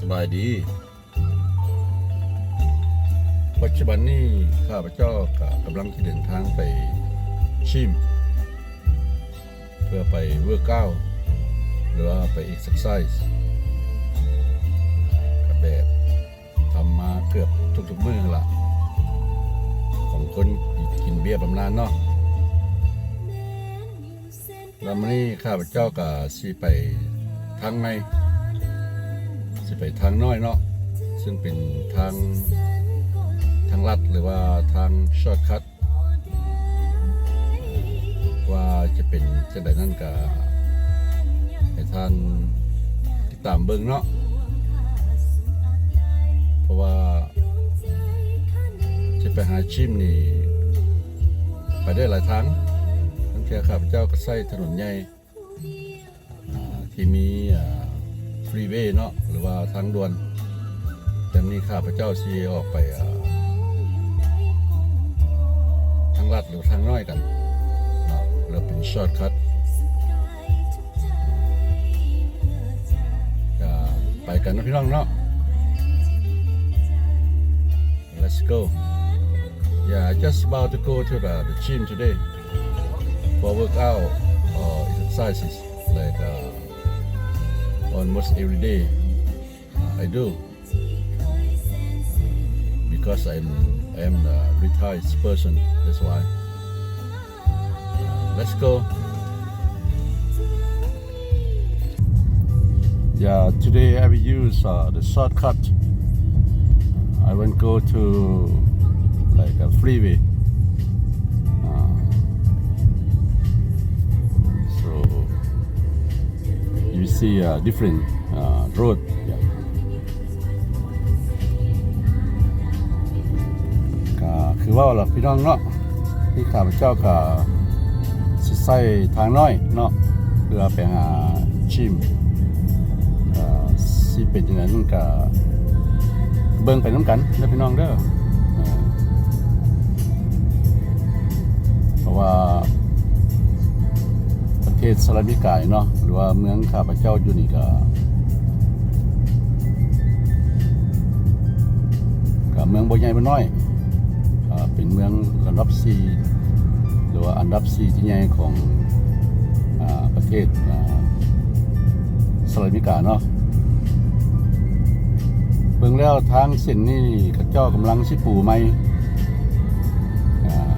ສະບາຍດີ. ປັດຈຸບັນນີ້ຂ້າພະເຈົ້າກະກຳລັງຈະເດີນທາງໄປຢິມ ເພື່ອໄປເວີກເອົາ ຫຼືວ່າໄປເອັກເຊີໄຊ ກະແບບ ທຳມາເກືອບທຸກໆມື້ຫັ້ນລະ ຂອງຄົນກິນເບຍບຳນານເນາະ. ແລ້ວມື້ນີ້ຂ້າພະເຈົ້າກະຊິໄປທາງໃໝ່ ຊິໄປທາງນ້ອຍເນາະ ເຊິ່ງເປັນທາງ ທາງລັດ ຫຼືວ່າທາງຊອດຄັດ ວ່າຈະເປັນຈັ່ງໃດນັ້ນກະໃຫ້ທ່ານຕິດຕາມເບິ່ງເນາະ ເພາະວ່າຈະໄປຫາຈິມນີ້ໄປໄດ້ຫຼາຍທາງ. ບາງເທື່ອຂ້າພະເຈົ້າກະໃຊ້ຖະໜົນໃຫຍ່ ອ່າ ທີ່ມີ ອ່າ ຟຣີເວເນາະ ຫຼືວ່າທາງດ່ວນ. ແຕ່ນີ້ຂ້າພະເຈົ້າຊິອອກໄປ ອ່າ ທາງລັດ ຫຼືທາງນ້ອຍກັນເນາະ ແລ້ວເປັນຊອດຄັດ ກະໄປກັນເນາະພີ່ນ້ອງເນາະ. Let's go. Yeah, I just about to go to the, the gym today for workout or exercises, like, uh, almost every day, uh, I do because I'm, I'm a retired person. That's why. Let's go. Yeah, today I will use, uh, the shortcut. I won't go to, like, a freeway. Uh, so you see a different, uh, road. Yeah. ກະຄືເວົ້າລະພີ່ນ້ອງເນາະ ທີ່ຂ້າພະເຈົ້າກະຊິໃຊ້ທາງນ້ອຍເນາະ ເພື່ອໄປຫາຈິມ ກະຊິເປັນຈັ່ງໃດນັ້ນກະເບິ່ງໄປນຳກັນເດີພີ່ນ້ອງເດີ. ເພາະວ່າປະເທດສະຫະລັດອາເມລິກາເນາະ ຫຼືວ່າເມືອງຂ້າພະເຈົ້າຢູ່ນີ້ກະ ກະເມືອງບໍ່ໃຫຍ່ບໍ່ນ້ອຍ ກະເປັນເມືອງລຳດັບສີ່ ຫຼືວ່າອັນດັບສີ່ທີ່ໃຫຍ່ຂອງ ອ່າ ປະເທດ ອ່າ ສະຫະລັດອາເມລິກາເນາະ. ເບິ່ງແລ້ວທາງເສັ້ນນີ້ເຂົາເຈົ້າກຳລັງຊິປູໃໝ່ ອ່າ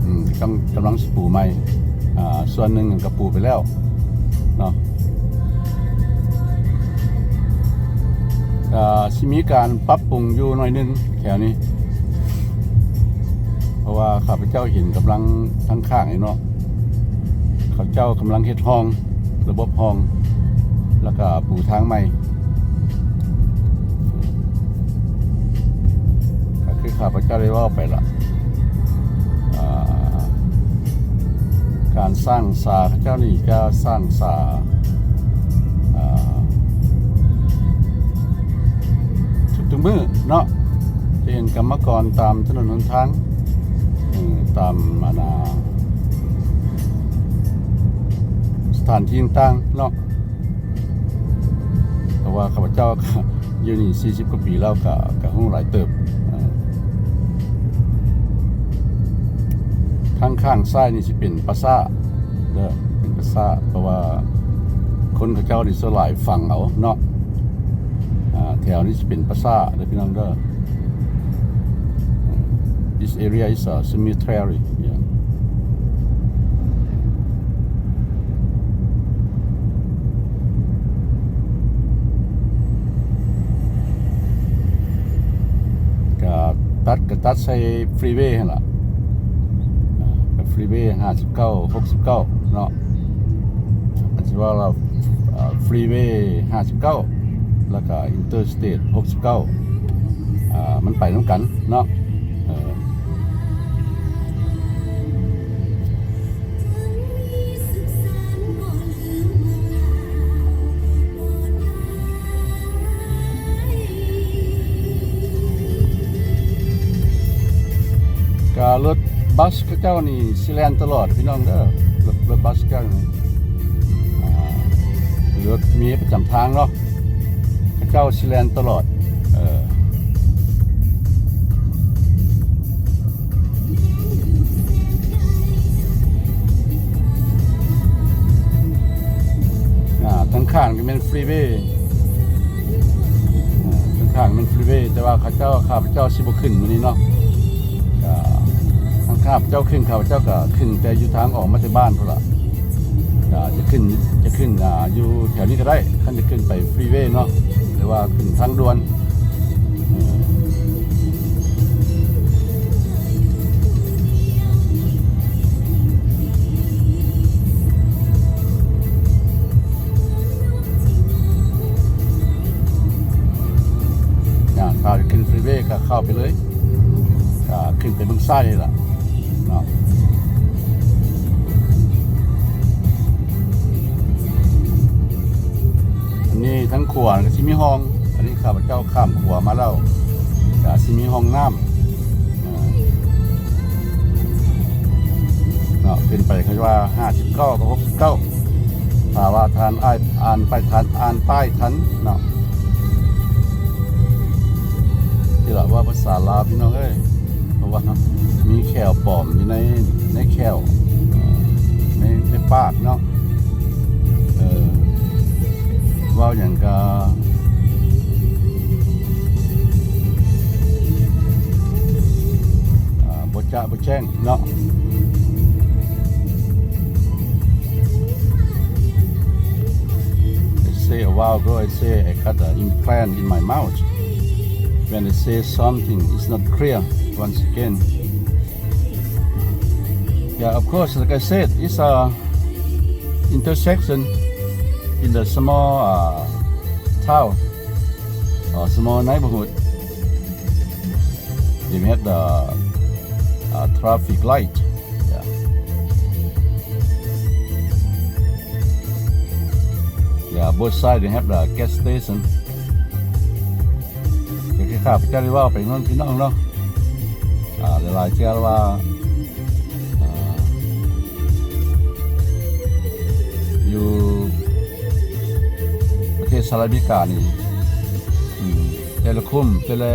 ອືມ ກຳ ກຳລັງຊິປູໃໝ່ ອ່າ ສ່ວນໜຶ່ງກະປູໄປແລ້ວເນາະ ກະຊິມີການປັບປຸງຢູ່ໜ້ອຍໜຶ່ງແຖວນີ້ ເພາະວ່າຂ້າພະເຈົ້າເຫັນກຳລັງທາງຂ້າງນີ້ເນາະ ເຂົາເຈົ້າກຳລັງເຮັດຮ່ອງ ລະບົບຮ່ອງ ແລ້ວກະປູທາງໃໝ່ ກະຄືຂ້າພະເຈົ້າໄດ້ເວົ້າໄປລະ ອ່າ ການສ້າງສາເຂົາເຈົ້ານີ້ຈະສ້າງສາ ອ່າ ທຸກໆມື້ເນາະ ຈະເຫັນກຳມະກອນຕາມຖະໜົນຫົນທາງ ເອີ ຕາມ ອັນນ່າ ສະຖານທີ່ຕ່າງໆເນາະ ເພາະວ່າຂ້າພະເຈົ້າກະຢູ່ນີ້ສີ່ສິບກວ່າປີແລ້ວ ກະ ກະຮູ້ຫຼາຍເຕີບ. ທາງຂ້າງຊ້າຍນີ້ຊິເປັນປ່າຊ້າເດີ ເປັນປ່າຊ້າ ເພາະວ່າຄົນເຂົາເຈົ້ານີ້ສ່ວນຫຼາຍຝັງເອົາເນາະ ອ່າ ແຖວນີ້ຊິເປັນປ່າຊ້າເດີພີ່ນ້ອງເດີ. This area is a cemetery. Yeah. ກະຕັດ ກະຕັດໃສ່ຟຣີເວຫັ້ນລະ ອ່າ ກະຟຣີເວຫ້າສິບເກົ້າ ຫົກສິບເກົ້າເນາະ ອາດຊິວ່າລະ ອ່າ ຟຣີເວຫ້າສິບເກົ້າ ແລ້ວກະອິນເຕີສະເຕດຫົກສິບເກົ້າ ອ່າ ມັນໄປນຳກັນເນາະ ເອີ. ກະລົດບັສເຂົາເຈົ້ານີ້ຊິແລ່ນຕະຫຼອດພີ່ນ້ອງເດີ ລົດ ລົດບັສເຂົາເຈົ້ານີ້ ອ່າ ລົດເມປະຈຳທາງເນາະ ເຈົ້າຊິແລ່ນຕະຫຼອດ ເອີ ອ່າ ທາງຂ້າງກໍແມ່ນຟຣີເວ ອ່າ ທາງຂ້າງແມ່ນຟຣີເວ ແຕ່ວ່າເຂົາເຈົ້າ ຂ້າພະເຈົ້າຊິບໍ່ຂຶ້ນມື້ນີ້ເນາະ ອ່າ ທາງຂ້າພະເຈົ້າຂຶ້ນ ຂ້າພະເຈົ້າກໍຂຶ້ນແຕ່ຢູ່ທາງອອກມາແຕ່ບ້ານພຸ້ນລະ ອ່າ ຈະຂຶ້ນ ຈະຂຶ້ນ ອ່າ ຢູ່ແຖວນີ້ກໍໄດ້ ຄັນຈະຂຶ້ນໄປຟຣີເວເນາະ ຫຼືວ່າຂຶ້ນທາງດ່ວນ ອ່າ ຖ້າຂຶ້ນຟຣີເວກໍເຂົ້າໄປເລີຍ ກໍຂຶ້ນໄປເບິ່ງຊ້າຍນີ້ລະເນາະ. ອັນນີ້ທາງຂວາກໍຊິມີຮ່ອງ ອັນນີ້ຂ້າພະເຈົ້າຂ້າມຂົວມາແລ້ວ ກໍຊິມີຮ່ອງນ້ຳ ອ່າ ເນາະ ຂຶ້ນໄປເຂົາວ່າຫ້າສິບເກົ້າກັບຫົກສິບເກົ້າ ຖ້າວ່າທ່ານອ່ານ ອ່ານໄປທັນ ອ່ານປ້າຍທັນເນາະ ນີ້ລະເວົ້າພາສາລາວພີ່ນ້ອງເອີຍ ເພາະວ່າມີແຂ້ວປອມຢູ່ໃນ ໃນແຂ້ວ ໃນ ໃນປາກເນາະ ເອີ ເວົ້າຫຍັງກະ ອ່າ ບໍ່ຈະບໍ່ແຈ້ງເນາະ. I say a while ago, I say I got an implant in my mouth. When I say something, it's not clear once again. Yeah, of course, like I said, it's a intersection in the small, uh, town or small neighborhood. They have the, uh, traffic light. Yeah. Yeah, both side they have the gas station. ກໍຄືຂ້າພະເຈົ້າໄດ້ເວົ້າໄປນັ້ນພີ່ນ້ອງເນາະ ອ່າ ຫຼາຍໆເທື່ອວ່າ ອ່າ ຢູ່ປະເທດສະຫະລັດອາເມລິການີ້ ອືມ ແຕ່ລະຄຸ້ມ ແຕ່ລະ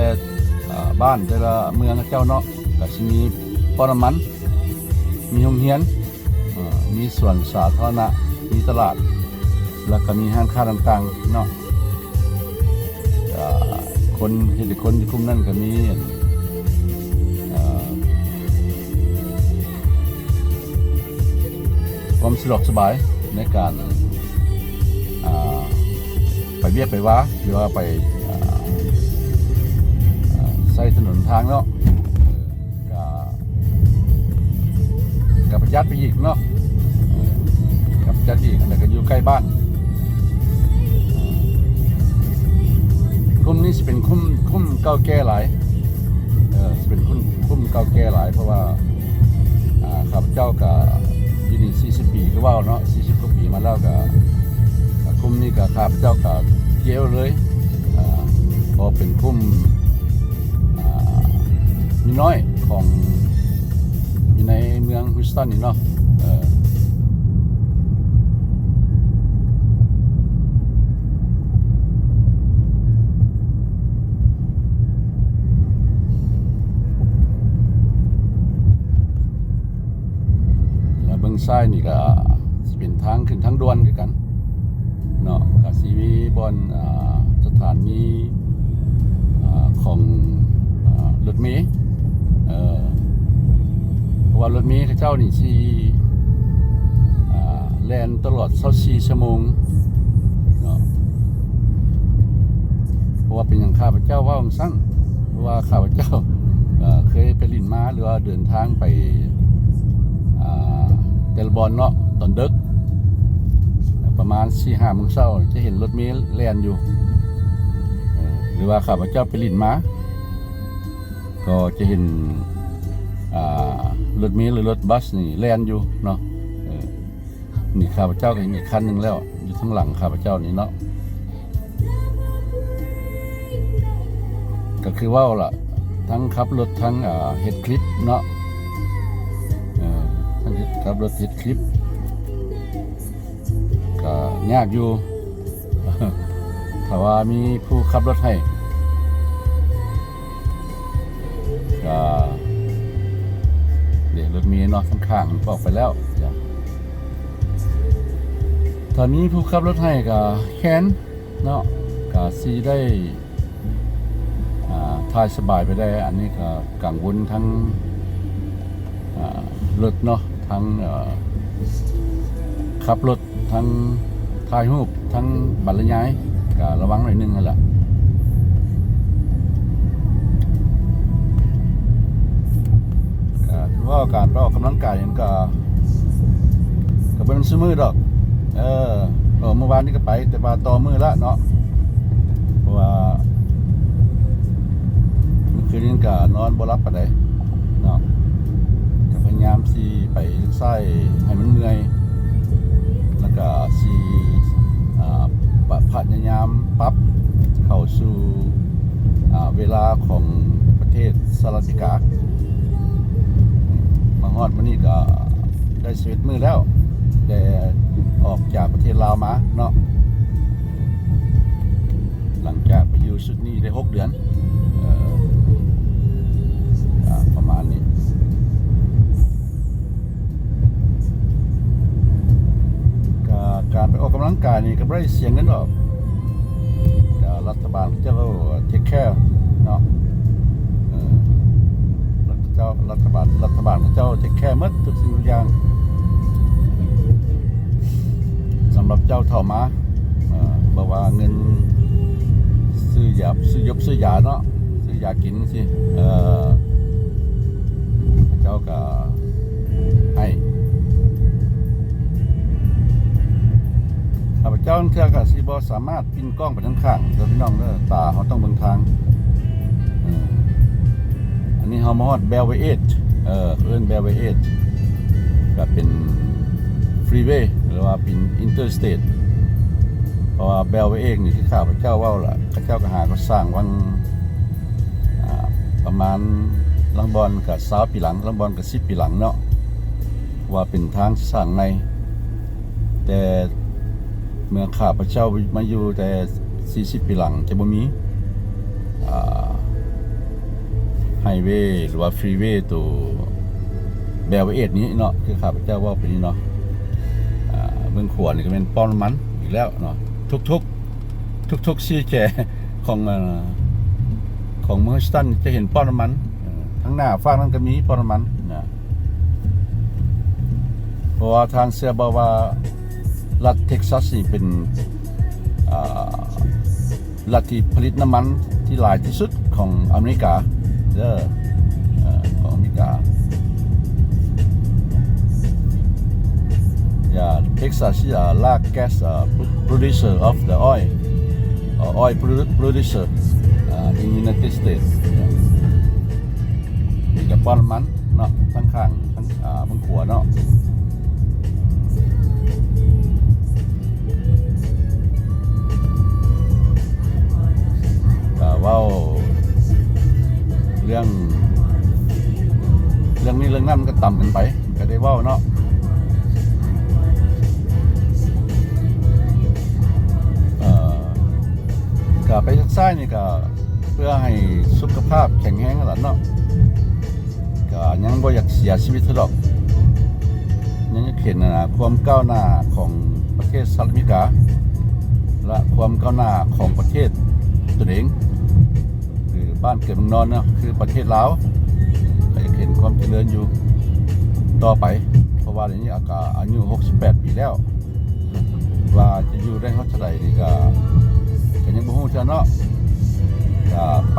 ອ່າ ບ້ານ ແຕ່ລະເມືອງເຂົາເຈົ້າເນາະ ກໍຊິມີປ້ຳນ້ຳມັນ ມີໂຮງຮຽນ ອ່າ ມີສວນສາທາລະນະ ມີຕະຫຼາດ ແລ້ວກໍມີຮ້ານຄ້າຕ່າງໆເນາະ ອ່າ ຄົນ ເຮັດໃຫ້ຄົນຢູ່ກຸ່ມນັ້ນກໍມີ ອ່າ ຄວາມສະດວກສະບາຍໃນການ ອ່າ ໄປວຽກໄປວາ ຫຼືວ່າໄປ ອ່າ ອ່າ ໃຊ້ຖະໜົນທາງເນາະ ກໍ ກໍປະຢັດໄປອີກເນາະ ເອີ ກໍປະຢັດອີກ ແລ້ວກໍຢູ່ໃກ້ບ້ານ ເອີ ຄຸ້ມນີ້ຊິເປັນຄຸ້ມ ຄຸ້ມເກົ່າແກ່ຫຼາຍ ເອີ ຊິເປັນຄຸ້ມ ຄຸ້ມເກົ່າແກ່ຫຼາຍ ເພາະວ່າ ອ່າ ຂ້າພະເຈົ້າກໍຢູ່ນີ້ສີ່ສິບປີ ຄືເວົ້າເນາະ ສີ່ສິບກວ່າປີມາແລ້ວ ກໍ ກໍຄຸ້ມນີ້ກໍຂ້າພະເຈົ້າກໍກ່ຽວເລີຍ ອ່າ ເພາະເປັນຄຸ້ມ ອ່າ ມີນ້ອຍຂອງ ຢູ່ໃນເມືອງ Houston ນີ້ເນາະ ເອີ ແລ້ວເບິ່ງຊ້າຍນີ້ກໍຊິເປັນທາງຂຶ້ນທາງດ່ວນຄືກັນ ເນາະ ກໍຊິມີບ່ອນ ອ່າ ສະຖານີ ອ່າ ຂອງ ອ່າ ລົດເມ ເອີ ເພາະວ່າລົດເມເຂົາເຈົ້ານີ້ຊິ ອ່າ ແລ່ນຕະຫຼອດຊາວສີ່ຊົ່ວໂມງເນາະ ເພາະວ່າເປັນຫຍັງຂ້າພະເຈົ້າເວົ້າຈັ່ງຊັ້ນ ເພາະວ່າຂ້າພະເຈົ້າ ເອີ ເຄີຍໄປຫຼິ້ນມາ ຫຼືວ່າເດີນທາງໄປ ອ່າ ແຕ່ລະບ່ອນເນາະ ຕອນເດິກ ປະມານສີ່ຫ້າໂມງເຊົ້າ ຈະເຫັນລົດເມແລ່ນຢູ່ ເອີ ຫຼືວ່າຂ້າພະເຈົ້າໄປຫຼິ້ນມາ ກໍຈະເຫັນ ອ່າ ລົດເມ ຫຼື ລົດບັສນີ້ແລ່ນຢູ່ເນາະ ເອີ ນີ້ຂ້າພະເຈົ້າກໍເຫັນອີກຄັນໜຶ່ງແລ້ວ ຢູ່ທາງຫຼັງຂ້າພະເຈົ້ານີ້ເນາະ ກໍຄືເວົ້າລະ ທັງຂັບລົດ ທັງ ອ່າ ເຮັດຄລິບເນາະ ເອີ ທັງເຮັດ ຂັບລົດເຮັດຄລິບ ກໍຍາກຢູ່ ຖ້ ແຕ່ວ່າມີຜູ້ຂັບລົດໃຫ້ ກະເດ ລົດເມເນາະ ຂ້າງໆ ອອກໄປແລ້ວ. ຖ້າມີຜູ້ຂັບລົດໃຫ້ກະແຄ້ນເນາະ ກະຊິໄດ້ ອ່າ ຖ່າຍສະບາຍໄປໄດ້. ອັນນີ້ກະກັງວົນທັງ ອ່າ ລົດເນາະ ທັງ ເອີ ຂັບລົດ ທັງຖ່າຍຮູບ ທັງບັນລະຍາຍ ກະລະວັງໜ້ອຍໜຶ່ງຫັ້ນລະ. ກະຖືວ່າການໄປອອກກຳລັງກາຍນີ້ກະ ກະບໍ່ແມ່ນຊຸມື້ດອກ. ເອີ ເອີ ມື້ວານນີ້ກະໄປ ແຕ່ວ່າຕໍ່ມື້ລະເນາະ ເພາະວ່າ ຄືນນີ້ກະນອນບໍ່ຫຼັບປານໃດເນາະ ກະພະຍາຍາມຊິໄປເຮັດສາຍໃຫ້ມັນເມື່ອຍ ແລ້ວກະຊິ ອາ ປະ ພະຍາຍາມປັບເຂົ້າສູ່ ອາ ເວລາຂອງປະເທດສະຫະລັດອາເມລິກາ. ມາຮອດມື້ນີ້ກະໄດ້ສິບເອັດມື້ແລ້ວ ແຕ່ອອກຈາກປະເທດລາວມາເນາະ ຫຼັງຈາກໄປຢູ່ຊຸດນີ້ໄດ້ຫົກເດືອນ ເອີ ກະປະມານນີ້. ກະການໄປອອກກຳລັງກາຍນີ້ກະບໍ່ໄດ້ເສຍເງິນດອກ ກະລັດຖະບານເຂົາເຈົ້າເທກແຄເນາະ ເອີ ເຂົາເຈົ້າ ລັດຖະບານ ລັດຖະບານເຂົາເຈົ້າເທກແຄໝົດທຸກສິ່ງທຸກຢ່າງ ສຳລັບເຈົ້າເຂົ້າມາ ເອີ ບໍ່ວ່າເງິນຊື້ຢາ ຊື້ຢົກຊື້ຢາເນາະ ຊື້ຢາກິນຈັ່ງຊີ້ ເອີ ເຂົາເຈົ້າກະໃຫ້. ຂ້າພະເຈົ້າລາງເທື່ອກະຊິບໍ່ສາມາດປິ່ນກ້ອງໄປທາງຂ້າງເດີພີ່ນ້ອງເດີ ຕາເຮົາຕ້ອງເບິ່ງທາງ. ເອີ ອັນນີ້ເຮົາມາຮອດ Beltway eight ເອີ ເອີ້ນ Beltway eight ກະເປັນ freeway ຫຼືວ່າເປັນ interstate ເພາະວ່າ Beltway eight ນີ້ຄືຂ້າພະເຈົ້າເວົ້າລະ ເຂົາເຈົ້າກະຫາກໍ່ສ້າງຫວ່າງ ອາ ປະມານລາງບ່ອນກະຊາວປີຫຼັງ ລາງບ່ອນກະສິບປີຫຼັງເນາະ ວ່າເປັນທາງສ້າງໃໝ່ ແຕ່ເມື່ອຂ້າພະເຈົ້າມາຢູ່ແຕ່ສີ່ສິບປີຫຼັງຈະບໍ່ມີ ອາ highway ຫຼືວ່າ freeway ໂຕ Beltway eight ນີ້ເນາະ ຄືຂ້າພະເຈົ້າເວົ້າໄປນີ້ເນາະ ອາ ເບື້ອງຂວານີ້ກະແມ່ນປ້ຳນ້ຳມັນອີກແລ້ວເນາະ ທຸກໆ ທຸກໆສີ່ແຈຂອງ ເອີ ຂອງເມືອງ Houston ຈະເຫັນປ້ຳນ້ຳມັນ ເອີ ທາງໜ້າຟາກນັ້ນກະມີປ້ຳນ້ຳມັນນະ ເພາະວ່າທ່ານເຊື່ອບໍ່ວ່າລັດ Texas ນີ້ເປັນ ອາ ລັດທີ່ຜະລິດນ້ຳມັນທີ່ຫຼາຍທີ່ສຸດຂອງອາເມລິກາເດີ ເອີ ຂອງອາເມລິກາ. Yeah, Texas is a large gas, uh, pro-, producer of the oil, uh, oil produ-, producer, uh, in United States. Yeah. ມີກະປ້ຳນ້ຳມັນເນາະ ທັງຂ້າງ ທັງ ອາ ເບື້ອງຂວາເນາະ. ກະເວົ້າເລື່ອງ ເລື່ອງນີ້ເລື່ອງນັ້ນມັນກະຕຳກັນໄປ ກະໄດ້ເວົ້າເນາະ ເອີ ກະໄປທາງຊ້າຍນີ້ກະເພື່ອໃຫ້ສຸຂະພາບແຂງແຮງຫັ້ນລະເນາະ ກະຍັງບໍ່ຢາກເສຍຊີວິດເທົ່າດອກ ຍັງຢາກເຫັນ ອາ ຄວາມກ້າວໜ້າຂອງປະເທດສະຫະລັດອາເມລິກາ ແລະ ຄວາມກ້າວໜ້າຂອງປະເທດຕົນເອງ ຫຼື ບ້ານເກີດເມືອງນອນເນາະ ຄືປະເທດລາວ ກະຢາກເຫັນຄວາມຈະເລີນຢູ່ຕໍ່ໄປ ເພາະວ່າດຽວນີ້ອາກາ ອາຍຸຫົກສິບແປດປີແລ້ວ ວ່າຈະຢູ່ໄດ້ຮອດເທົ່າໃດນີ້ກະ ກະຍັງບໍ່ຮູ້ເທື່ອເນາະ ກະໄປ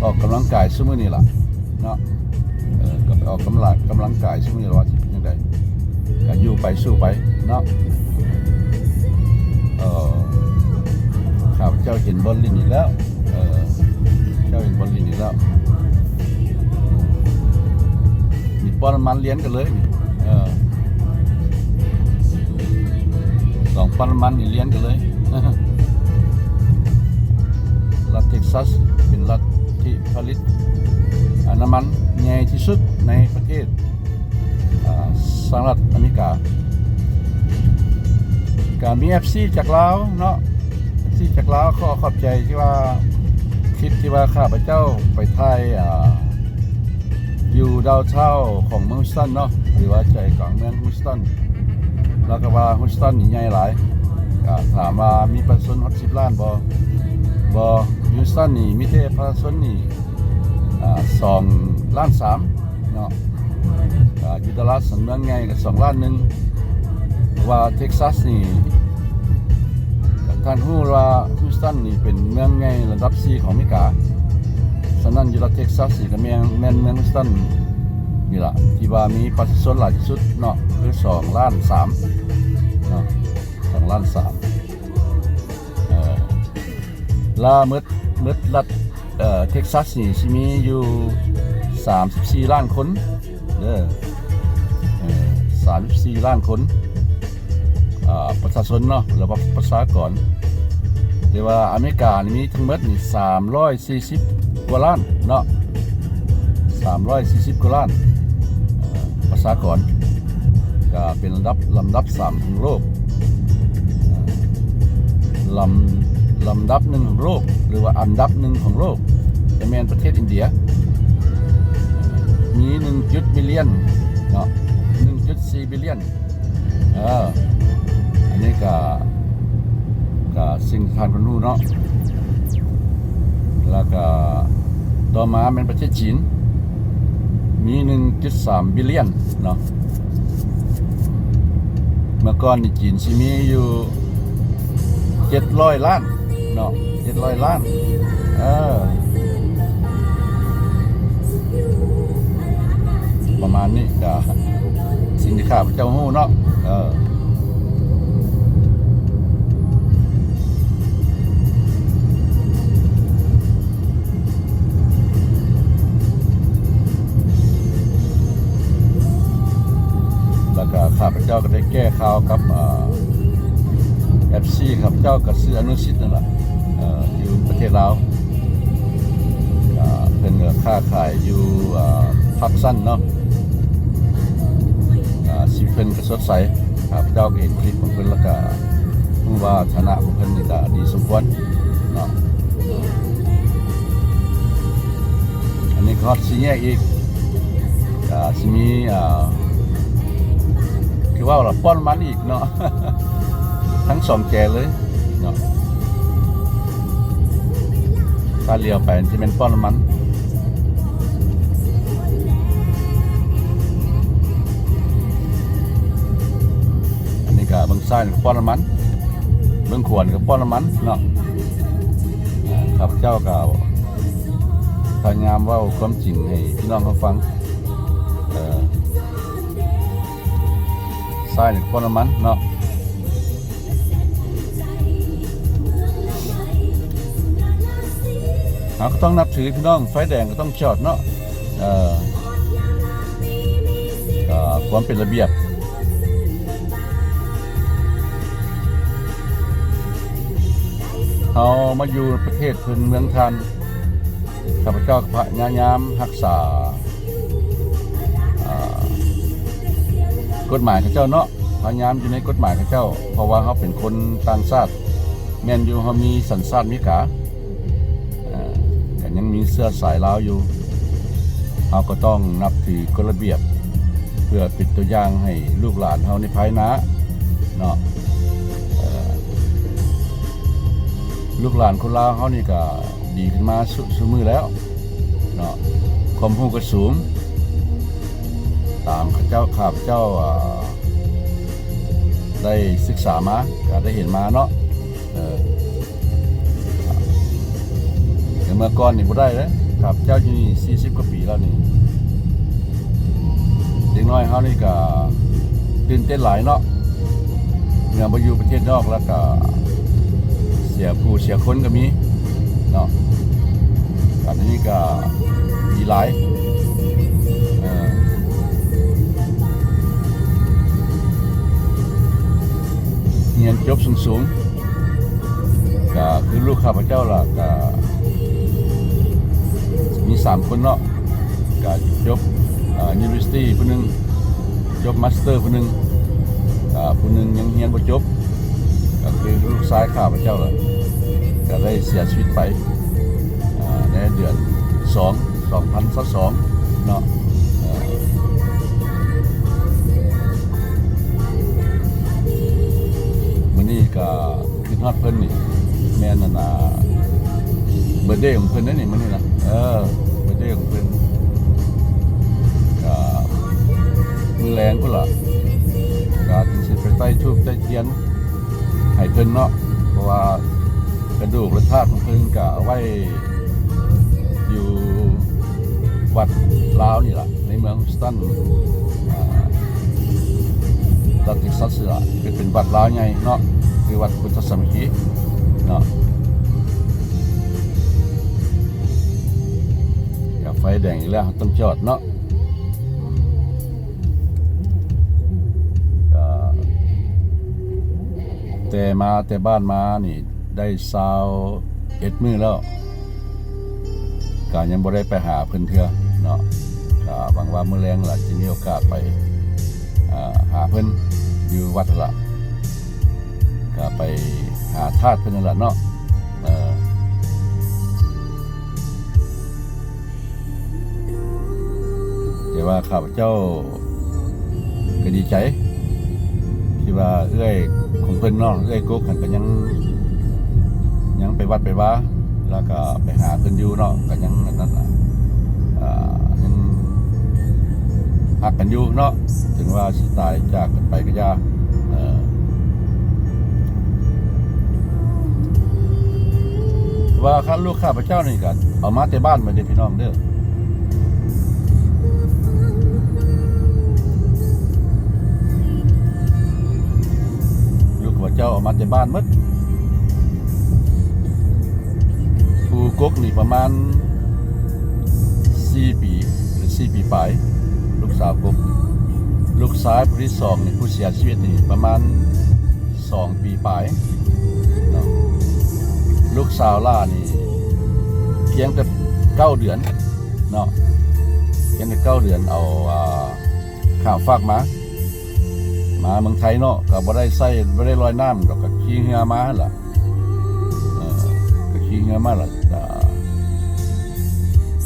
ອອກກຳລັງກາຍຊຸມື້ນີ້ລະເນາະ ເອີ ກະໄປອອກກຳລັງ ກຳລັງກາຍຊຸມື້ນີ້ລະວ່າຊິເປັນຈັ່ງໃດ ກະຢູ່ໄປສູ້ໄປເນາະ ເອີ ຂ້າພະເຈົ້າເຫັນບ່ອນຫຼິ້ນອີກແລ້ວ ເອີ ເຈົ້າເຫັນບ່ອນຫຼິ້ນອີກແລ້ວ ມີປ້ຳນ້ຳມັນລຽນກັນເລີຍນີ້ ເອີ ສອງປ້ຳນ້ຳມັນນີ້ລຽນກັນເລີຍ ລັດເທັກຊັສເປັນລັດທີ່ຜະລິດ ອາ ນ້ຳມັນໃຫຍ່ທີ່ສຸດໃນປະເທດ ອາ ສະຫະລັດອາເມລິກາ ກະມີເອັຟຊີຈາກລາວເນາະ ເອັຟຊີ ຈາກລາວ ຂໍຂອບໃຈທີ່ວ່າ ຄລິບທີ່ວ່າຂ້າພະເຈົ້າໄປຖ່າຍ ອ່າ ຢູ່ດາວທາວຂອງເມືອງ Houston ເນາະ ຫຼືວ່າໃຈກາງເມືອງ Houston ແລ້ວກໍວ່າ Houston ນີ້ໃຫຍ່ຫຼາຍ ກໍຖາມວ່າມີປະຊາຊົນຮອດສິບລ້ານບໍ່? ບໍ່. Houston ນີ້ມີແຕ່ປະຊາຊົນນີ້ ອ່າ ສອງລ້ານສາມເນາະ ອ່າ ຢູ່ດາລັດ ເມືອງໃຫຍ່ກໍສອງລ້ານໜຶ່ງ ເພາະວ່າ Texas ນີ້ ທ່ານຮູ້ວ່າ Houston ນີ້ເປັນເມືອງໃຫຍ່ລະດັບສີ່ຂອງອາເມລິກາ. ສະນັ້ນ ຢູ່ລັດ Texas ນີ້ກໍແມ່ນ ແມ່ນເມືອງ Houston ນີ້ລະ ທີ່ວ່າມີປະຊາຊົນຫຼາຍທີ່ສຸດເນາະ ຄືສອງລ້ານສາມເນາະ ສອງລ້ານສາມ ເອີ ລະໝົດ ໝົດລັດ ເອີ Texas ນີ້ຊິມີຢູ່ສາມສິບສີ່ລ້ານຄົນເດີ ເອີ ສາມສິບສີ່ລ້ານຄົນ ອ່າ ປະຊາຊົນເນາະ ຫຼືວ່າປະຊາກອນ. ແຕ່ວ່າອາເມລິການີ້ມີທັງໝົດນີ້ສາມຮ້ອຍສີ່ສິບກວ່າລ້ານເນາະ ສາມຮ້ອຍສີ່ສິບກວ່າລ້ານ ເອີ ປະຊາກອນ ກະເປັນລະດັບ ລຳດັບສາມຂອງໂລກ ລຳ ລຳດັບໜຶ່ງຂອງໂລກ ຫຼືວ່າອັນດັບໜຶ່ງຂອງໂລກ ຈະແມ່ນປະເທດອິນເດຍ ມີໜຶ່ງຈຸດບິລຽນເນາະ ໜຶ່ງຈຸດສີ່ບິລຽນ ເອີ ອັນນີ້ກະ ກະສິ່ງທີ່ທ່ານເພິ່ນຮູ້ເນາະ. ແລ້ວກະຕໍ່ມາແມ່ນປະເທດຈີນ ມີໜຶ່ງຈຸດສາມບິລຽນເນາະ. ເມື່ອກ່ອນນີ້ຈີນຊິມີຢູ່ເຈັດຮ້ອຍລ້ານເນາະ ເຈັດຮ້ອຍລ້ານ ເອີ ປະມານນີ້ ກະສິ່ງທີ່ຂ້າພະເຈົ້າຮູ້ເນາະ ເອີ. ແລ້ວກະຂ້າພະເຈົ້າກໍໄດ້ແກ້ຂ່າວກັບ ເອີ ເອັຟຊີ ຂ້າພະເຈົ້າກໍຊື່ອະນຸສິດນັ້ນລະ ເອີ ຢູ່ປະເທດລາວ ເອີ ເພິ່ນກໍຄ້າຂາຍຢູ່ ເອີ ພາກຊັນເນາະ ເອີ ຊີວິດເພິ່ນກໍສົດໃສ. ຂ້າພະເຈົ້າກໍເຫັນຄລິບຂອງເພິ່ນ ແລ້ວກະຮູ້ວ່າຖານະຂອງເພິ່ນນີ້ກະດີສົມຄວນເນາະ. ອັນນີ້ກໍຮອດສີ່ແຍກອີກ ກະຊິມີ ອ່າ ຄືເວົ້າລະປ້ອມນ້ຳມັນອີກເນາະ ທັງສອງແຈເລີຍເນາະ. ຖ້າຫຼຽວໄປມັນຈະແມ່ນປ້ອມນ້ຳມັນ. ອັນນີ້ກະເບິ່ງຊ້າຍນີ້ກະປ້ອມນ້ຳມັນ ເບິ່ງຂວານີ້ກະປ້ອມນ້ຳມັນເນາະ. ຂ້າພະເຈົ້າກະພະຍາຍາມເວົ້າຄວາມຈິງໃຫ້ພີ່ນ້ອງເຮົາຟັງ ເອີ ຊ້າຍນີ້ກະປ້ອມນ້ຳມັນເນາະ. ເຮົາກໍຕ້ອງນັບຖືພີ່ນ້ອງ ໄຟແດງກໍຕ້ອງຈອດເນາະ ເອີ ກໍຄວາມເປັນລະບຽບ. ເຮົາມາຢູ່ປະເທດເພິ່ນເມືອງທ່ານ ຂ້າພະເຈົ້າກໍພະຍາຍາມຮັກສາ ອ່າ ກົດໝາຍເຂົາເຈົ້າເນາະ ພະຍາຍາມຢູ່ໃນກົດໝາຍເຂົາເຈົ້າ ເພາະວ່າເຮົາເປັນຄົນຕ່າງຊາດ ແມ່ນຢູ່ເຮົາມີສັນຊາດອາເມລິກາ ເອີ ກໍຍັງມີເຊື້ອສາຍລາວຢູ່ ເຮົາກໍຕ້ອງນັບຖືກົດລະບຽບ ເພື່ອເປັນຕົວຢ່າງໃຫ້ລູກຫຼານເຮົາໃນພາຍໜ້າເນາະ. ເອີ ລູກຫຼານຄົນລາວເຮົານີ້ກໍດີຂຶ້ນມາຊຸ ຊຸມື້ແລ້ວເນາະ ຄວາມຮູ້ກໍສູງ ຕາມເຂົາເຈົ້າ ຂ້າພະເຈົ້າ ເອີ ໄດ້ສຶກສາມາ ກໍໄດ້ເຫັນມາເນາະ. ເອີ ແຕ່ເມື່ອກ່ອນນີ້ບໍ່ໄດ້ເດ້ ຂ້າພະເຈົ້າຢູ່ນີ້ສີ່ສິບກວ່າປີແລ້ວນີ້ ເດັກນ້ອຍເຮົານີ້ກະຕື່ນເຕັ້ນຫຼາຍເນາະ ເມື່ອໄປຢູ່ປະເທດນອກແລ້ວກະເສຍຜູ້ເສຍຄົນກໍມີເນາະ. ກະດຽວນີ້ກະດີຫຼາຍ ເອີ ຮຽນຈົບສູງໆ ກະຄືລູກຂ້າພະເຈົ້າລະ ກະມີສາມຄົນເນາະ ກະຈົບ ອ່າ University ຜູ້ໜຶ່ງ ຈົບ Master ຜູ້ໜຶ່ງ ກະຜູ້ໜຶ່ງຍັງຮຽນບໍ່ຈົບ ກະຄືລູກຊາຍຂ້າພະເຈົ້າລະ. ກໍໄດ້ເສຍຊີວິດໄປ ອາ ໃນເດືອນສອງ ສອງພັນຊາວສອງເນາະ. ເອີ ມື້ນີ້ກໍ ຄິດຮອດເພິ່ນນີ້ ແມ່ນອັນນ່າ ເບີດເດຂອງເພິ່ນເດ້ນີ້ ມື້ນີ້ນະ ເອີ ເບີດເດຂອງເພິ່ນ. ກະມື້ແລງພຸ້ນລະ ກະຈຶ່ງຊິໄປໄຕ້ທູບໄຕ້ທຽນໃຫ້ເພິ່ນເນາະ ເພາະວ່າກະດູກ ແລະ ທາດຂອງເພິ່ນກະເອົາໄວ້ ຢູ່ວັດລາວນີ້ລະ ໃນເມືອງ Houston ອາ ລັດ Texas ນີ້ລະ ຄືເປັນວັດລາວໃຫຍ່ເນາະ ຄືວັດພຸດທະສາມັກຄີເນາະ. ກະໄຟແດງອີກແລ້ວ ເຮົາຕ້ອງຈອດເນາະ. ກະແຕ່ມາ ແຕ່ບ້ານມານີ້ ໄດ້ຊາວເອັດມື້ແລ້ວ ກະຍັງບໍ່ໄດ້ໄປຫາເພິ່ນເທື່ອເນາະ. ກະຫວັງວ່າມື້ແລງລະຊິມີໂອກາດໄປ ອາ ຫາເພິ່ນຢູ່ວັດຫັ້ນລະ ກະໄປຫາທາດເພິ່ນຫັ້ນລະເນາະ. ເອີ ແຕ່ວ່າຂ້າພະເຈົ້າກໍດີໃຈທີ່ວ່າເອື້ອຍຂອງເພິ່ນເນາະ ເອື້ອຍກົກຫັ້ນກໍຍັງ ຍັງໄປວັດໄປວາ ແລ້ວກໍໄປຫາເພິ່ນຢູ່ເນາະ ກໍຍັງອັນນັ້ນ ອາ ຍັງຮັກກັນຢູ່ເນາະ ເຖິງວ່າຊິຕາຍຈາກກັນໄປກໍຢ່າ. ເອີ ວ່າຄັນລູກຂ້າພະເຈົ້ານີ້ກໍເອົາມາແຕ່ບ້ານໝົດເດ້ພີ່ນ້ອງເດີ. ລູກຂ້າພະເຈົ້າເອົາມາແຕ່ບ້ານໝົດ. ຜູ້ກົກນີ້ປະມານສີ່ປີ ຫຼື ສີ່ປີປາຍ ລູກສາວກົກ. ລູກຊາຍຜູ້ທີສອງນີ້ ຜູ້ເສຍຊີວິດນີ້ປະມານ ສອງປີປາຍເນາະ. ລູກສາວຫຼ້ານີ້ພຽງແຕ່ເກົ້າເດືອນເນາະ ພຽງແຕ່ເກົ້າເດືອນ ເອົາ ອາ ຂ້າວຝາກມາ ມາເມືອງໄທເນາະ ກໍບໍ່ໄດ້ໃຊ້ ບໍ່ໄດ້ລອຍນ້ຳດອກ ກໍຂີ່ເຮືອມາຫັ້ນລະ ເອີ ກໍຂີ່ເຮືອມາລະ ກະ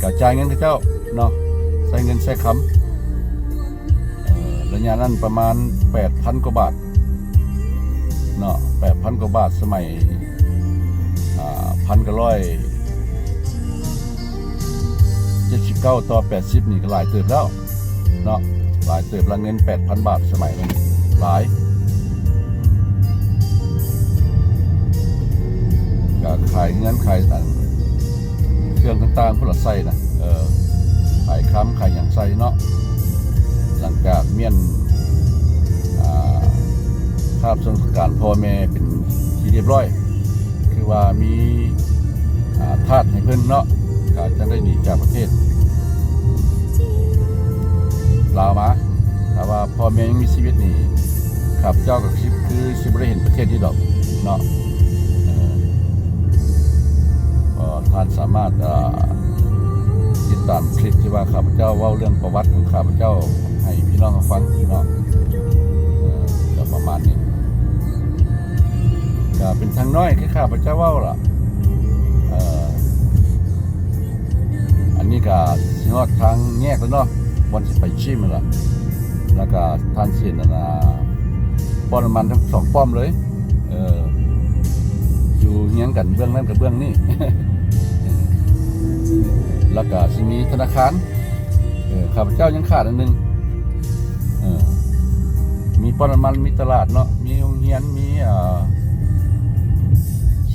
ກະຈ່າຍເງິນເຂົາເຈົ້າເນາະ ໃຊ້ເງິນໃຊ້ຄຳ. ເອີ ໄລຍະນັ້ນປະມານແປດພັນກວ່າບາດເນາະ ແປດພັນກວ່າບາດ ສະໄໝ ອາ ພັນເກົ້າຮ້ອຍເຈັດສິບເກົ້າຕໍ່ແປດສິບນີ້ກໍຫຼາຍເຕີບແລ້ວເນາະ ຫຼາຍເຕີບລະ ເງິນແປດພັນບາດສະໄໝນັ້ນຫຼາຍ. ກໍຂາຍເຮືອນຂາຍອັນ ເຄື່ອງຕ່າງໆ ພຸ້ນລະໃສ່ນະ ເອີ ຂາຍຄຳຂາຍຫຍັງໃສ່ເນາະ. ຫຼັງຈາກມ້ຽນ ອາ ຄາບສ່ວນການພໍ່ແມ່ເປັນທີ່ຮຽບຮ້ອຍ ຄືວ່າມີ ອາ ທາດໃຫ້ເພິ່ນເນາະ ກໍຈັ່ງໄດ້ໜີຈາກປະເທດລາວມາ. ຖ້າວ່າພໍ່ແມ່ຍັງມີຊີວິດນີ້ ຂ້າພະເຈົ້າກໍຄິດຄືຊິບໍ່ໄດ້ເຫັນປະເທດນີ້ດອກເນາະ. ເອີ ກໍທ່ານສາມາດ ເອີ ຕິດຕາມຄລິບທີ່ວ່າຂ້າພະເຈົ້າເວົ້າເລື່ອງປະຫວັດຂອງຂ້າພະເຈົ້າໃຫ້ພີ່ນ້ອງເຮົາຟັງເນາະ. ເອີ ກໍປະມານນີ້ ກໍເປັນທາງນ້ອຍຄືຂ້າພະເຈົ້າເວົ້າລະ. ເອີ ອັນນີ້ກໍຊິຮອດທາງແຍກແລ້ວເນາະ ບ່ອນຊິໄປຈິມຫັ້ນລະ ແລ້ວກໍທ່ານຊິເຫັນອັນນ່າ ປ້ອມນ້ຳມັນທັງສອງປ້ອມເລີຍ ເອີ ຢູ່ຮຽງກັນເບື້ອງນັ້ນກັບເບື້ອງນີ້ ແລ້ວກໍຊິມີທະນາຄານ. ເອີ ຂ້າພະເຈົ້າຍັງຂາດອັນໜຶ່ງ ເອີ ມີປ້ອມນ້ຳມັນ ມີຕະຫຼາດເນາະ ມີໂຮງຮຽນ ມີ ເອີ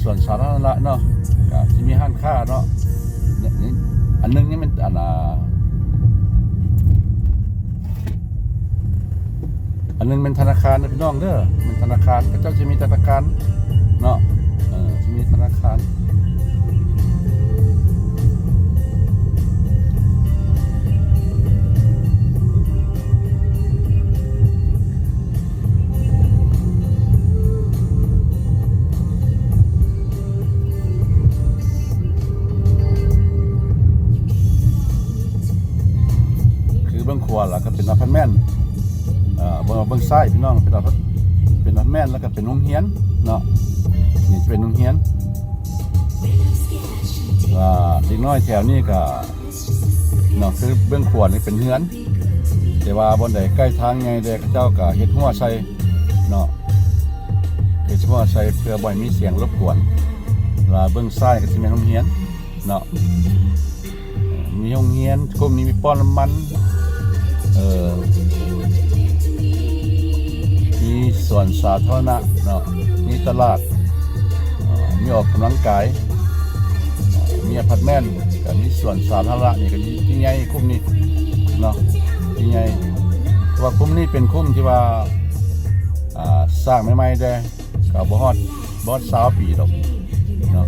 ສວນສາທາລະນະເນາະ ກໍຊິມີຮ້ານຄ້າເນາະ. ນີ້ ອັນໜຶ່ງນີ້ແມ່ນອັນນ່າ ອັນໜຶ່ງແມ່ນທະນາຄານເດີພີ່ນ້ອງເດີ ແມ່ນທະນາຄານ ເຂົາເຈົ້າຊິມີທະນາຄານເນາະ ເອີ ຊິມີທະນາຄານ. ຄືເບື້ອງຂວາລະກໍເປັນອາພາດແມັນ ເອີ ເບິ່ງ ເບິ່ງຊ້າຍພີ່ນ້ອງ ເປັນອາພາດ ເປັນອາພາດແມັນ ແລ້ວກໍເປັນໂຮງຮຽນເນາະ ນີ້ຈະເປັນໂຮງຮຽນ. ວ່າເດັກນ້ອຍແຖວນີ້ກໍເນາະ ຄືເບື້ອງຂວານີ້ເປັນເຮືອນ ແຕ່ວ່າບ່ອນໃດໃກ້ທາງໃຫຍ່ແດ່ ເຂົາເຈົ້າກໍເຮັດຮົ້ວໃສ່ເນາະ ເຮັດຮົ້ວໃສ່ເພື່ອບໍ່ໃຫ້ມີສຽງລົບກວນ. ແລ້ວເບື້ອງຊ້າຍກໍຊິແມ່ນໂຮງຮຽນເນາະ ມີໂຮງຮຽນ ກຸ່ມນີ້ມີປ້ຳນ້ຳມັນ ເອີ ມີສວນສາທາລະນະເນາະ ມີຕະຫຼາດ ເອີ ມີອອກກຳລັງກາຍ ເອີ ມີອາພາດເມັນ ກໍມີສວນສາທາລະນະ ນີ້ກໍທີ່ໃຫຍ່ຄຸ້ມນີ້ເນາະ ທີ່ໃຫຍ່ ເພາະວ່າຄຸ້ມນີ້ເປັນຄຸ້ມທີ່ວ່າ ອ່າ ສ້າງໃໝ່ໆເດ້ ກໍບໍ່ຮອດ ບໍ່ຮອດຊາວປີດອກເນາະ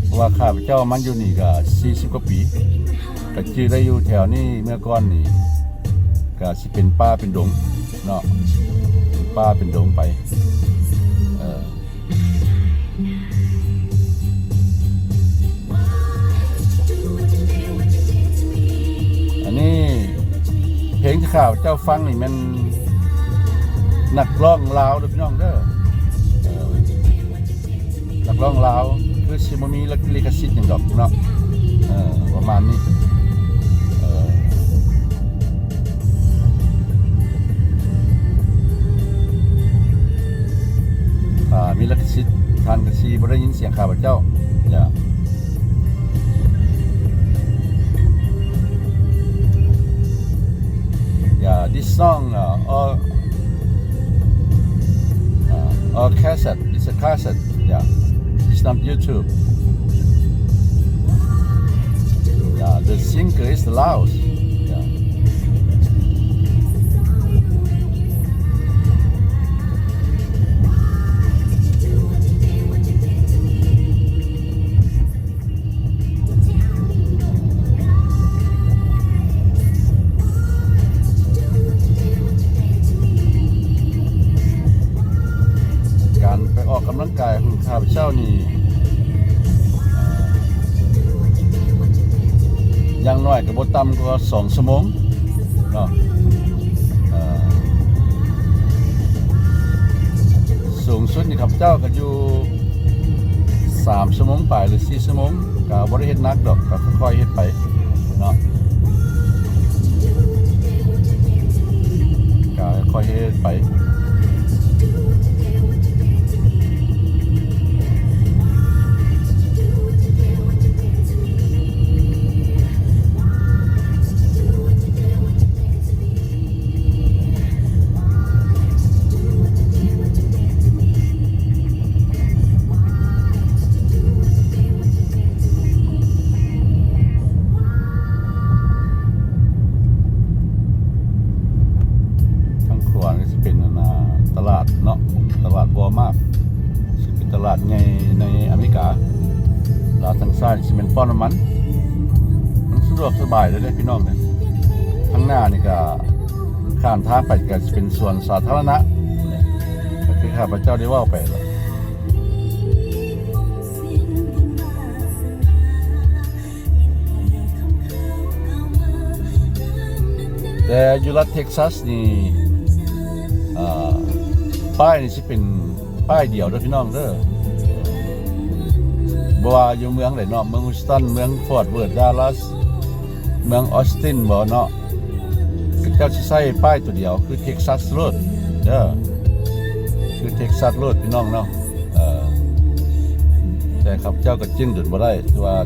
ເພາະວ່າຂ້າພະເຈົ້າມາຢູ່ນີ້ກໍສີ່ສິບກວ່າປີ ກໍຈື່ໄດ້ຢູ່ແຖວນີ້ ເມື່ອກ່ອນນີ້ກໍຊິເປັນປ່າເປັນດົງເນາະ ເປັນປ່າເປັນດົງໄປ ເອີ ອັນນີ້ເພງທີ່ຂ້າພະເຈົ້າຟັງນີ້ແມ່ນນັກຮ້ອງລາວເດີພີ່ນ້ອງເດີ ເອີ ນັກຮ້ອງລາວ ຄືຊິບໍ່ມີລິຂະສິດຫຍັງດອກເນາະ ເອີ ປະມານນີ້ ເອີ ຖ້າມີລິຂະສິດ ທ່ານກໍຊິບໍ່ໄດ້ຍິນສຽງຂ້າພະເຈົ້າ Yeah. Yeah, this song, uh, or, uh, or cassette, it's a cassette, yeah. It's not YouTube. Yeah, the singer is Laos. Yeah. ການໄປອອກກຳລັງກາຍຂອງຂ້າພະເຈົ້ານີ້ ຢ່າງໜ້ອຍກໍບໍ່ຕ່ຳກວ່າສອງຊົ່ວໂມງເນາະ ເອີ ສູງສຸດນີ້ຂ້າພະເຈົ້າກໍຢູ່ ສາມຊົ່ວໂມງປາຍ ຫຼື ສີ່ຊົ່ວໂມງ ກໍບໍ່ໄດ້ເຮັດໜັກດອກ ກໍຄ່ອຍໆເຮັດໄປເນາະ ກໍຄ່ອຍເຮັດໄປ. ທາງຂວານີ້ຊິເປັນ ອັນນ່າ ຕະຫຼາດເນາະ ຕະຫຼາດວໍມາດ ຊິເປັນຕະຫຼາດໃຫຍ່ໃນອາເມລິກາ ແລ້ວທາງຊ້າຍຊິແມ່ນປ້ຳນ້ຳມັນ ມັນສະດວກສະບາຍເລີຍເດ້ພີ່ນ້ອງເດ້. ທາງໜ້ານີ້ກໍ ຂ້າມທາງໄປກໍຊິເປັນສວນສາທາລະນະ ກໍຄືຂ້າພະເຈົ້າໄດ້ເວົ້າໄປແລ້ວ ແຕ່ຢູ່ລັດເທັກຊັສນີ້ ເອີ ປ້າຍນີ້ຊິເປັນ ປ້າຍດຽວເດີພີ່ນ້ອງເດີ ບໍ່ວ່າຢູ່ເມືອງໃດເນາະ ເມືອງຮີສຕັນ ເມືອງຟອດເວີດ ດາລັສ ເມືອງອອສຕິນບໍເນາະ ເຂົາເຈົ້າຊິໃຊ້ປ້າຍຕົວດຽວ ຄືເທັກຊັສໂຣດເດີ ຄືເທັກຊັສໂຣດພີ່ນ້ອງເນາະ ເອີ ແຕ່ຂ້າພະເຈົ້າກໍຈຶ່ງດົນບໍ່ໄດ້ ຄືວ່າ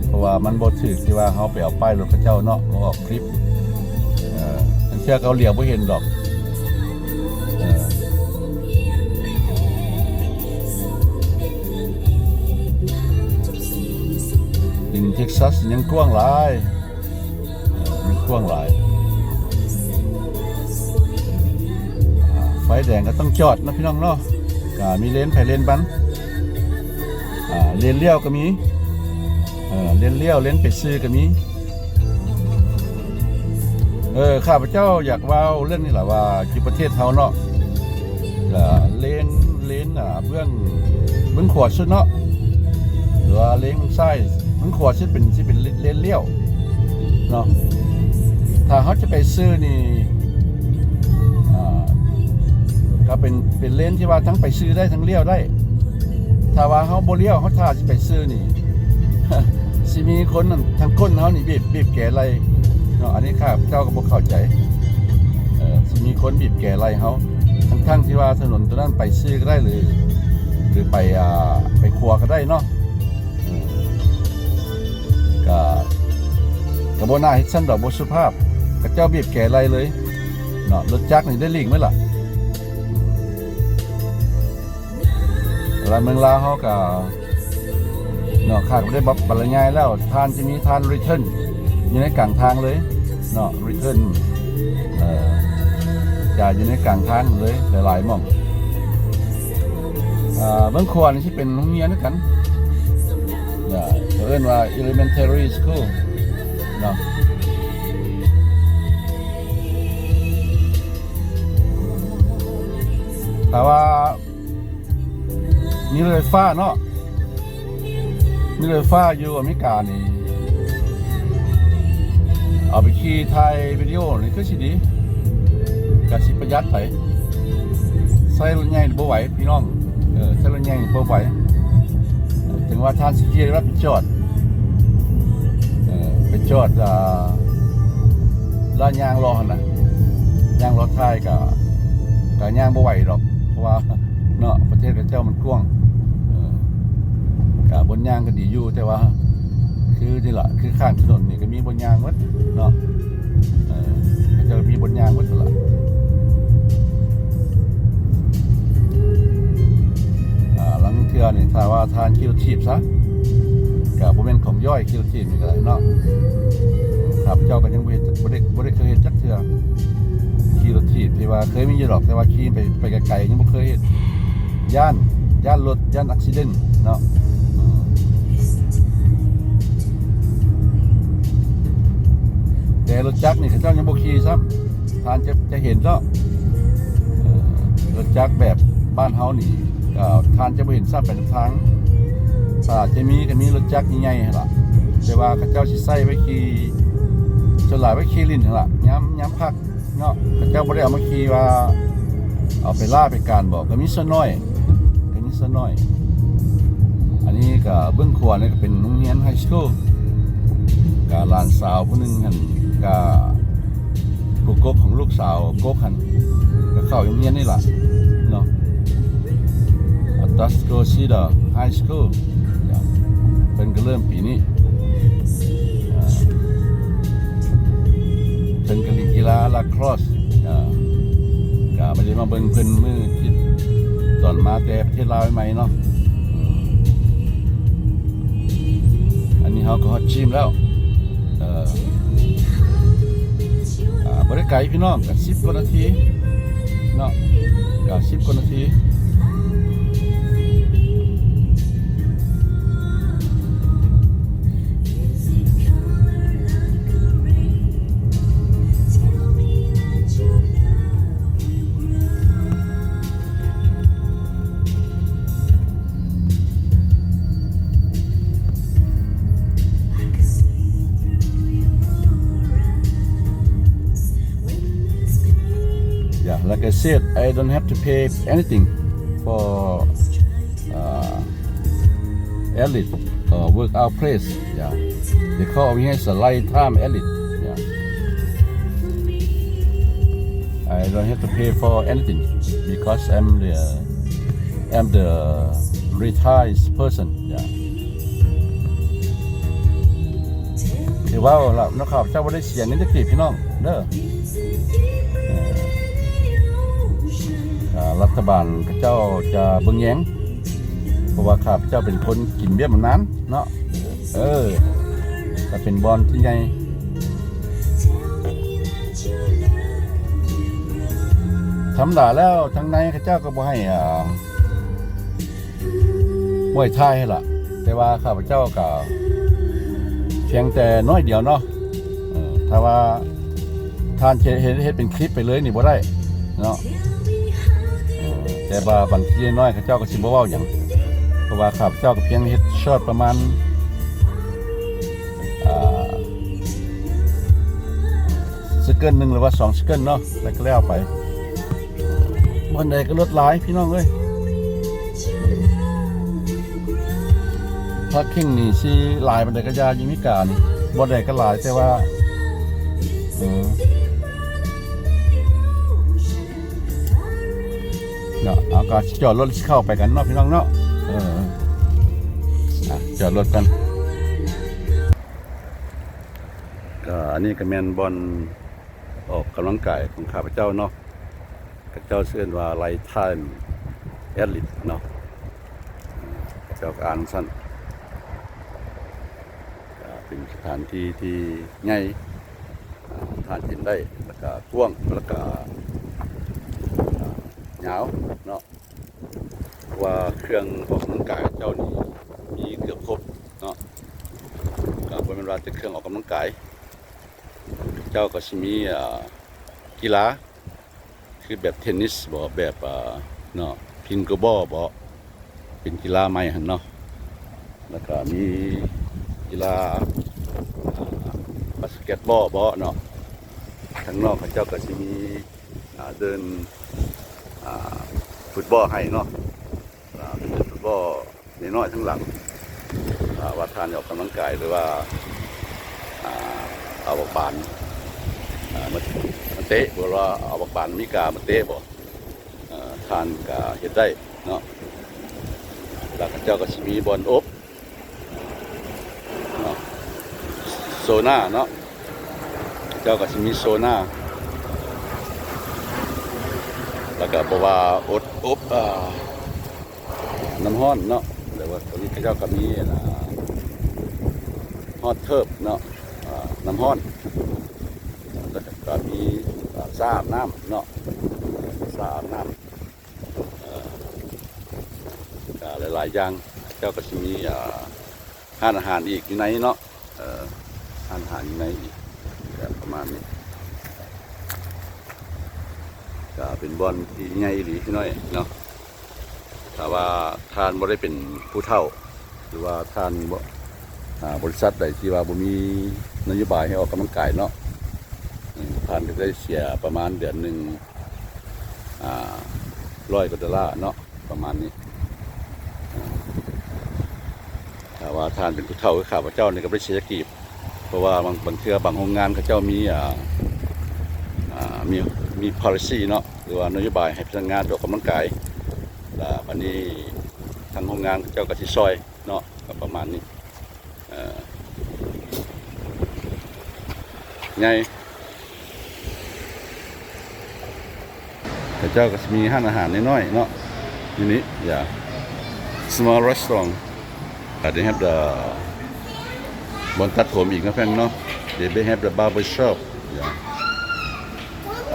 ເພາະວ່າມັນບໍ່ຖືກທີ່ວ່າເຮົາໄປເອົາປ້າຍລົດເຂົາເຈົ້າເນາະ ມາອອກຄລິບ ເອີ ບາງເທື່ອເຂົາຫຼຽວບໍ່ເຫັນດອກ ເອີ ດິນເທັກຊັສຍັງກວ້າງຫຼາຍ ເອີ ມັນກວ້າງຫຼາຍ ອ່າ ໄຟແດງກໍຕ້ອງຈອດເນາະ ພີ່ນ້ອງເນາະ ກໍມີເລນໃຜເລນມັນ ອ່າ ເລນລ້ຽວກໍມີ ເອີ ເລນລ້ຽວ ເລນໄປຊື່ກໍມີ. ເອີ ຂ້າພະເຈົ້າຢາກເວົ້າເລື່ອງນີ້ລະວ່າ ຢູ່ປະເທດເຮົາເນາະ ເອີ ເລນ ເລນ ອ່າ ເບື້ອງ ເບື້ອງຂວາສຸດເນາະ ຫຼືວ່າເລນທາງຊ້າຍ ເບື້ອງຂວາສຸດເປັນ ຊິເປັນເລນລ້ຽວເນາະ ຖ້າເຮົາຈະໄປຊື່ນີ້ ອ່າ ກໍເປັນ ເປັນເລນທີ່ວ່າທັງໄປຊື່ໄດ້ ທັງລ້ຽວໄດ້ ຖ້ ຖ້າວ່າເຮົາບໍ່ລ້ຽວ ເຮົາຖ້າຊິໄປຊື່ນີ້ ຊິມີຄົນນັ້ນ ທາງກົ້ນເຮົານີ້ບີບ ບີບແກໄລ່ເນາະ. ອັນນີ້ຂ້າພະເຈົ້າກໍບໍ່ເຂົ້າໃຈ ເອີ ຊິມີຄົນບີບແກໄລ່ເຮົາ ທັງໆທີ່ວ່າຖະໜົນໂຕນັ້ນໄປຊື່ກໍໄດ້ ຫຼື ຫຼືໄປ ອ່າ ໄປຂວາກໍໄດ້ເນາະ. ເອີ ກະ ກະບໍ່ໜ້າເຮັດຊັ້ນດອກ ບໍ່ສຸພາບ. ເຂົາເຈົ້າບີບແກໄລ່ເລີຍເນາະ. ລົດຈັກນີ້ໄດ້ຫຼີກໝົດລະ. ລະເມືອງລາວເຮົາກະເນາະ ຂ້າກໍໄດ້ບັບ ບັນລະຍາຍແລ້ວ ທ່ານຈະມີທ່ານຣີເທີນຢູ່ໃນກາງທາງເລີຍເນາະ. ຣີເທີນ ເອີ ຈະຢູ່ໃນກາງທາງເລີຍ ຫຼາຍໆໝ່ອງ. ເອີ ເບື້ອງຂວານີ້ຊິເປັນໂຮງຮຽນຄືກັນ ເອີ ເຂົາເອີ້ນວ່າ Elementary School ເນາະ. ຖ້າວ່າມີລົດໄຟຟ້າເນາະ ມີລົດໄຟຟ້າຢູ່ອາເມລິການີ້ ເອົາໄປຂີ່ຖ່າຍວິດີໂອນີ້ຄືຊິດີ ກະຊິປະຢັດໄປ. ໃຊ້ລົດໃຫຍ່ບໍ່ໄຫວພີ່ນ້ອງ ເອີ ໃຊ້ລົດໃຫຍ່ບໍ່ໄຫວ. ເຖິງວ່າທ່ານຊິຂີ່ລົດໄປຈອດ ເອີ ໄປຈອດ ອ່າ ລະຍ່າງເລາະຫັ້ນນະ ຍ່າງເລາະຖ່າຍກະ ກະຍ່າງບໍ່ໄຫວດອກ ເພາະວ່າເນາະ ປະເທດເຂົາເຈົ້າມັນກວ້າງ ເອີ ກະບ່ອນຍ່າງກະດີຢູ່ ແຕ່ວ່າຄືນີ້ລະ ຄືຂ້າງຖະໜົນນີ້ກະມີບ່ອນຍ່າງໝົດເນາະ. ເອີ ເຂົາເຈົ້າມີບ່ອນຍ່າງໝົດຫັ້ນລະ. ອ່າ ລາງເທື່ອນີ້ ຖ້າວ່າທ່ານຂີ່ລົດຖີບຊະ ກະບໍ່ແມ່ນຂອງຍ້ອຍ ຂີ່ລົດຖີບນີ້ກະໄດ້ເນາະ. ຂ້າພະເຈົ້າກະຍັງບໍ່ເຮັດ ບໍ່ໄດ້ ບໍ່ໄດ້ເຄີຍເຮັດຈັກເທື່ອ ຂີ່ລົດຖີບ. ທີ່ວ່າເຄີຍມີຢູ່ດອກ ແຕ່ວ່າຂີ່ໄປ ໄປໄກໆ ຍັງບໍ່ເຄີຍເຮັດ ຢ້ານ ຢ້ານລົດ ຢ້ານອາກຊິເດັນເນາະ. ແຕ່ລົດຈັກນີ້ເຂົາເຈົ້າຍັງບໍ່ຂີ່ຊ້ຳ ທ່ານຈະ ຈະເຫັນເນາະ. ເອີ ລົດຈັກແບບບ້ານເຮົານີ້ ເອີ ທ່ານຈະບໍ່ເຫັນຊ້ຳໄປນຳທາງ. ຖ້າຈະມີກະມີລົດຈັກໃຫຍ່ໆຫັ້ນລະ ແຕ່ວ່າເຂົາເຈົ້າຊິໃຊ້ໄວ້ຂີ່ ສ່ວນຫຼາຍໄວ້ຂີ່ຫຼິ້ນຫັ້ນລະ ຍາມ ຍາມພັກ ເນາະ. ເຂົາເຈົ້າບໍ່ໄດ້ເອົາມາຂີ່ວ່າເອົາໄປລາໄປການບໍ ກະມີສ່ວນໜ້ອຍ ກະມີສ່ວນໜ້ອຍ. ອັນນີ້ກະເບື້ອງຂວານີ້ກະເປັນໂຮງຮຽນໄຮສະກູລ ກະຫຼານສາວຜູ້ໜຶ່ງຫັ້ນ ກະຜູ້ກົກຂອງລູກສາວກົກຫັ້ນ ກະເຂົ້າໂຮງຮຽນນີ້ລະເນາະ. Atascocita High School ເພິ່ນກະເລີ່ມປີນີ້ ເພິ່ນກະຫຼິ້ນກິລາລາຄຣອສ ກະໄດ້ມາເບິ່ງເພິ່ນມື້ທີ່ຕອນມາແຕ່ປະເທດລາວໃໝ່ໆເນາະ. ອັນນີ້ເຮົາກະຮອດຈິມແລ້ວ ເອີ ອ່າ ບໍ່ໄດ້ໄກພີ່ນ້ອງ ກະສິບກວ່ານາທີເນາະ ກະສິບກວ່ານາທີ. Yeah, like I said, I don't have to pay anything for, uh, Elite or workout place. Yeah, they call me as a lifetime Elite. Yeah, I don't have to pay for anything because I'm the, I'm the retired person. Yeah. ທີ່ເວົ້າລະເນາະ ຂ້າພະເຈົ້າບໍ່ໄດ້ເສຍເງິນຈັກກີບພີ່ນ້ອງເດີ. ເອີ ລັດຖະບານເຂົາເຈົ້າຈະເບິ່ງແຍງ ເພາະວ່າຂ້າພະເຈົ້າເປັນຄົນກິນເບັ້ຍບຳນານເນາະ. ເອີ ກະເປັນບ່ອນທີ່ໃຫຍ່. ທຳມະດາແລ້ວທາງໃນເຂົາເຈົ້າກະບໍ່ໃຫ້ ອ່າ ໄວ້ຖ່າຍໃຫ້ລະ ແຕ່ວ່າຂ້າພະເຈົ້າກະພຽງແຕ່ໜ້ອຍດຽວເນາະ. ເອີ ຖ້າວ່າທ່ານຈະເຮັດ ເຮັດເປັນຄລິບໄປເລີຍນີ້ບໍ່ໄດ້ເນາະ. ເອີ ແຕ່ວ່າບາງທີນ້ອຍເຂົາເຈົ້າກະຊິບໍ່ເວົ້າຫຍັງ ເພາະວ່າຂ້າພະເຈົ້າກະພຽງເຮັດຊັອດປະມານ ອ່າ ເຊັກເກີນໜຶ່ງ ຫຼືວ່າສອງເຊັກເກີນເນາະ ແລ້ວກະແລ້ວໄປ. ບ່ອນໃດກະລົດຫຼາຍພີ່ນ້ອງເອີຍ. ພາກຄິງນີ້ຊິຫຼາຍປານໃດກໍຢ່າ ຢູ່ອາເມລິການີ້ ບໍ່ໄດ້ກໍຫຼາຍ ແຕ່ວ່າ ເອີ ເນາະ ເຮົາກໍຈອດລົດຊິເຂົ້າໄປກັນເນາະ ພີ່ນ້ອງເນາະ ເອີ ອ່ະ ຈອດລົດກ່ອນ. ກໍອັນນີ້ກໍແມ່ນບ່ອນອອກກຳລັງກາຍຂອງຂ້າພະເຈົ້າເນາະ. ເຂົາເຈົ້າເອີ້ນວ່າ Lifetime Athlete ເນາະ ເຂົາເຈົ້າກໍອ່ານຊັ້ນ. ກໍເປັນສະຖານທີ່ທີ່ໃຫຍ່ ອ່າ ທ່ານເຫັນໄດ້ ແລ້ວກໍກວ້າງ ແລ້ວກໍ ອ່າ ຍາວເນາະ ເພາະວ່າເຄື່ອງອອກກຳລັງກາຍເຈົ້ານີ້ມີເກືອບຄົບເນາະ. ກໍບໍ່ແມ່ນວ່າແຕ່ເຄື່ອງອອກກຳລັງກາຍ ເຈົ້າກໍຊິມີ ອ່າ ກິລາ ຄືແບບເທນນິສບໍ ແບບ ອ່າ ເນາະ ພິງເກີບອລບໍ ເປັນກິລາໃໝ່ຫັ້ນເນາະ ແລ້ວກໍມີກິລາ ອ່າ ບາສເກັດບອລບໍເນາະ. ທາງນອກເຂົາເຈົ້າກໍຊິມີ ອ່າ ເດີ່ນ ອ່າ ຟຸດບອລໃຫ້ເນາະ ອ່າ ເປັນເດີ່ນຟຸດບອລ ນ້ອຍໆ ທາງຫຼັງ ຖ້າວ່າທ່ານອອກກຳລັງກາຍ ຫຼືວ່າ ອ່າ ເອົາບັກບານ ອ່າ ມາ ມາເຕະ ຫຼືວ່າເອົາບັກບານອາເມລິກາມາເຕະບໍ ເອີ ທ່ານກໍເຮັດໄດ້ເນາະ. ແລ້ວເຂົາເຈົ້າກໍຊິມີບ່ອນອົບເນາະ ໂຊນາເນາະ ເຂົາເຈົ້າກໍຊິມີໂຊນາ ແລ້ວກໍບໍ່ວ່າອົບ ອົບ ອ່າ ນ້ຳຮ້ອນເນາະ ແລ້ວວ່າຕົວນີ້ເຂົາເຈົ້າກໍມີ ອ່າ ຮອດເທີບເນາະ ອ່າ ນ້ຳຮ້ອນ ແລ້ວກໍມີ ອ່າ ສາອາບນ້ຳເນາະ ສາອາບນ້ຳ ເອີ ກໍຫຼາຍໆຢ່າງ ເຂົາເຈົ້າກໍຊິມີ ອ່າ ຮ້ານອາຫານອີກຢູ່ໃນເນາະ ເອີ ຮ້ານອາຫານຢູ່ໃນອີກ ແບບປະມານນີ້ ກໍເປັນບ່ອນທີ່ໃຫຍ່ອີ່ຫຼີພີ່ນ້ອງເນາະ. ຖ້າວ່າທ່ານບໍ່ໄດ້ເປັນຜູ້ເຖົ້າ ຫຼືວ່າທ່ານບໍ່ ອ່າ ບໍລິສັດໃດທີ່ວ່າບໍ່ມີນະໂຍບາຍໃຫ້ອອກກຳລັງກາຍເນາະ ເອີ ທ່ານກໍໄດ້ເສຍປະມານເດືອນໜຶ່ງ ອ່າ ຮ້ອຍກວ່າໂດລາເນາະ ປະມານນີ້. ຖ້າວ່າທ່ານເປັນຜູ້ເຖົ້າຄືຂ້າພະເຈົ້ານີ້ ກໍບໍ່ໄດ້ເສຍຈັກກີບ ເພາະວ່າບາງ ບາງເທື່ອບາງໂຮງງານເຂົາເຈົ້າມີ ອ່າ ອ່າ ມີ ມີພອລິຊີເນາະ ຫຼືວ່ານະໂຍບາຍໃຫ້ພະນັກງານໄປອອກກຳລັງກາຍ ແລ້ວບາດນີ້ທາງໂຮງງານເຂົາເຈົ້າກໍຊິຊ່ອຍເນາະ ກໍປະມານນີ້. ເອີ ໃຫຍ່ ເຂົາເຈົ້າກໍຊິມີຮ້ານອາຫານນ້ອຍໆເນາະ ຢູ່ນີ້ yeah, small restaurant. Uh, they have the ບ່ອນຕັດຜົມອີກເນາະ ແພງເນາະ. They have the barber shop, yeah,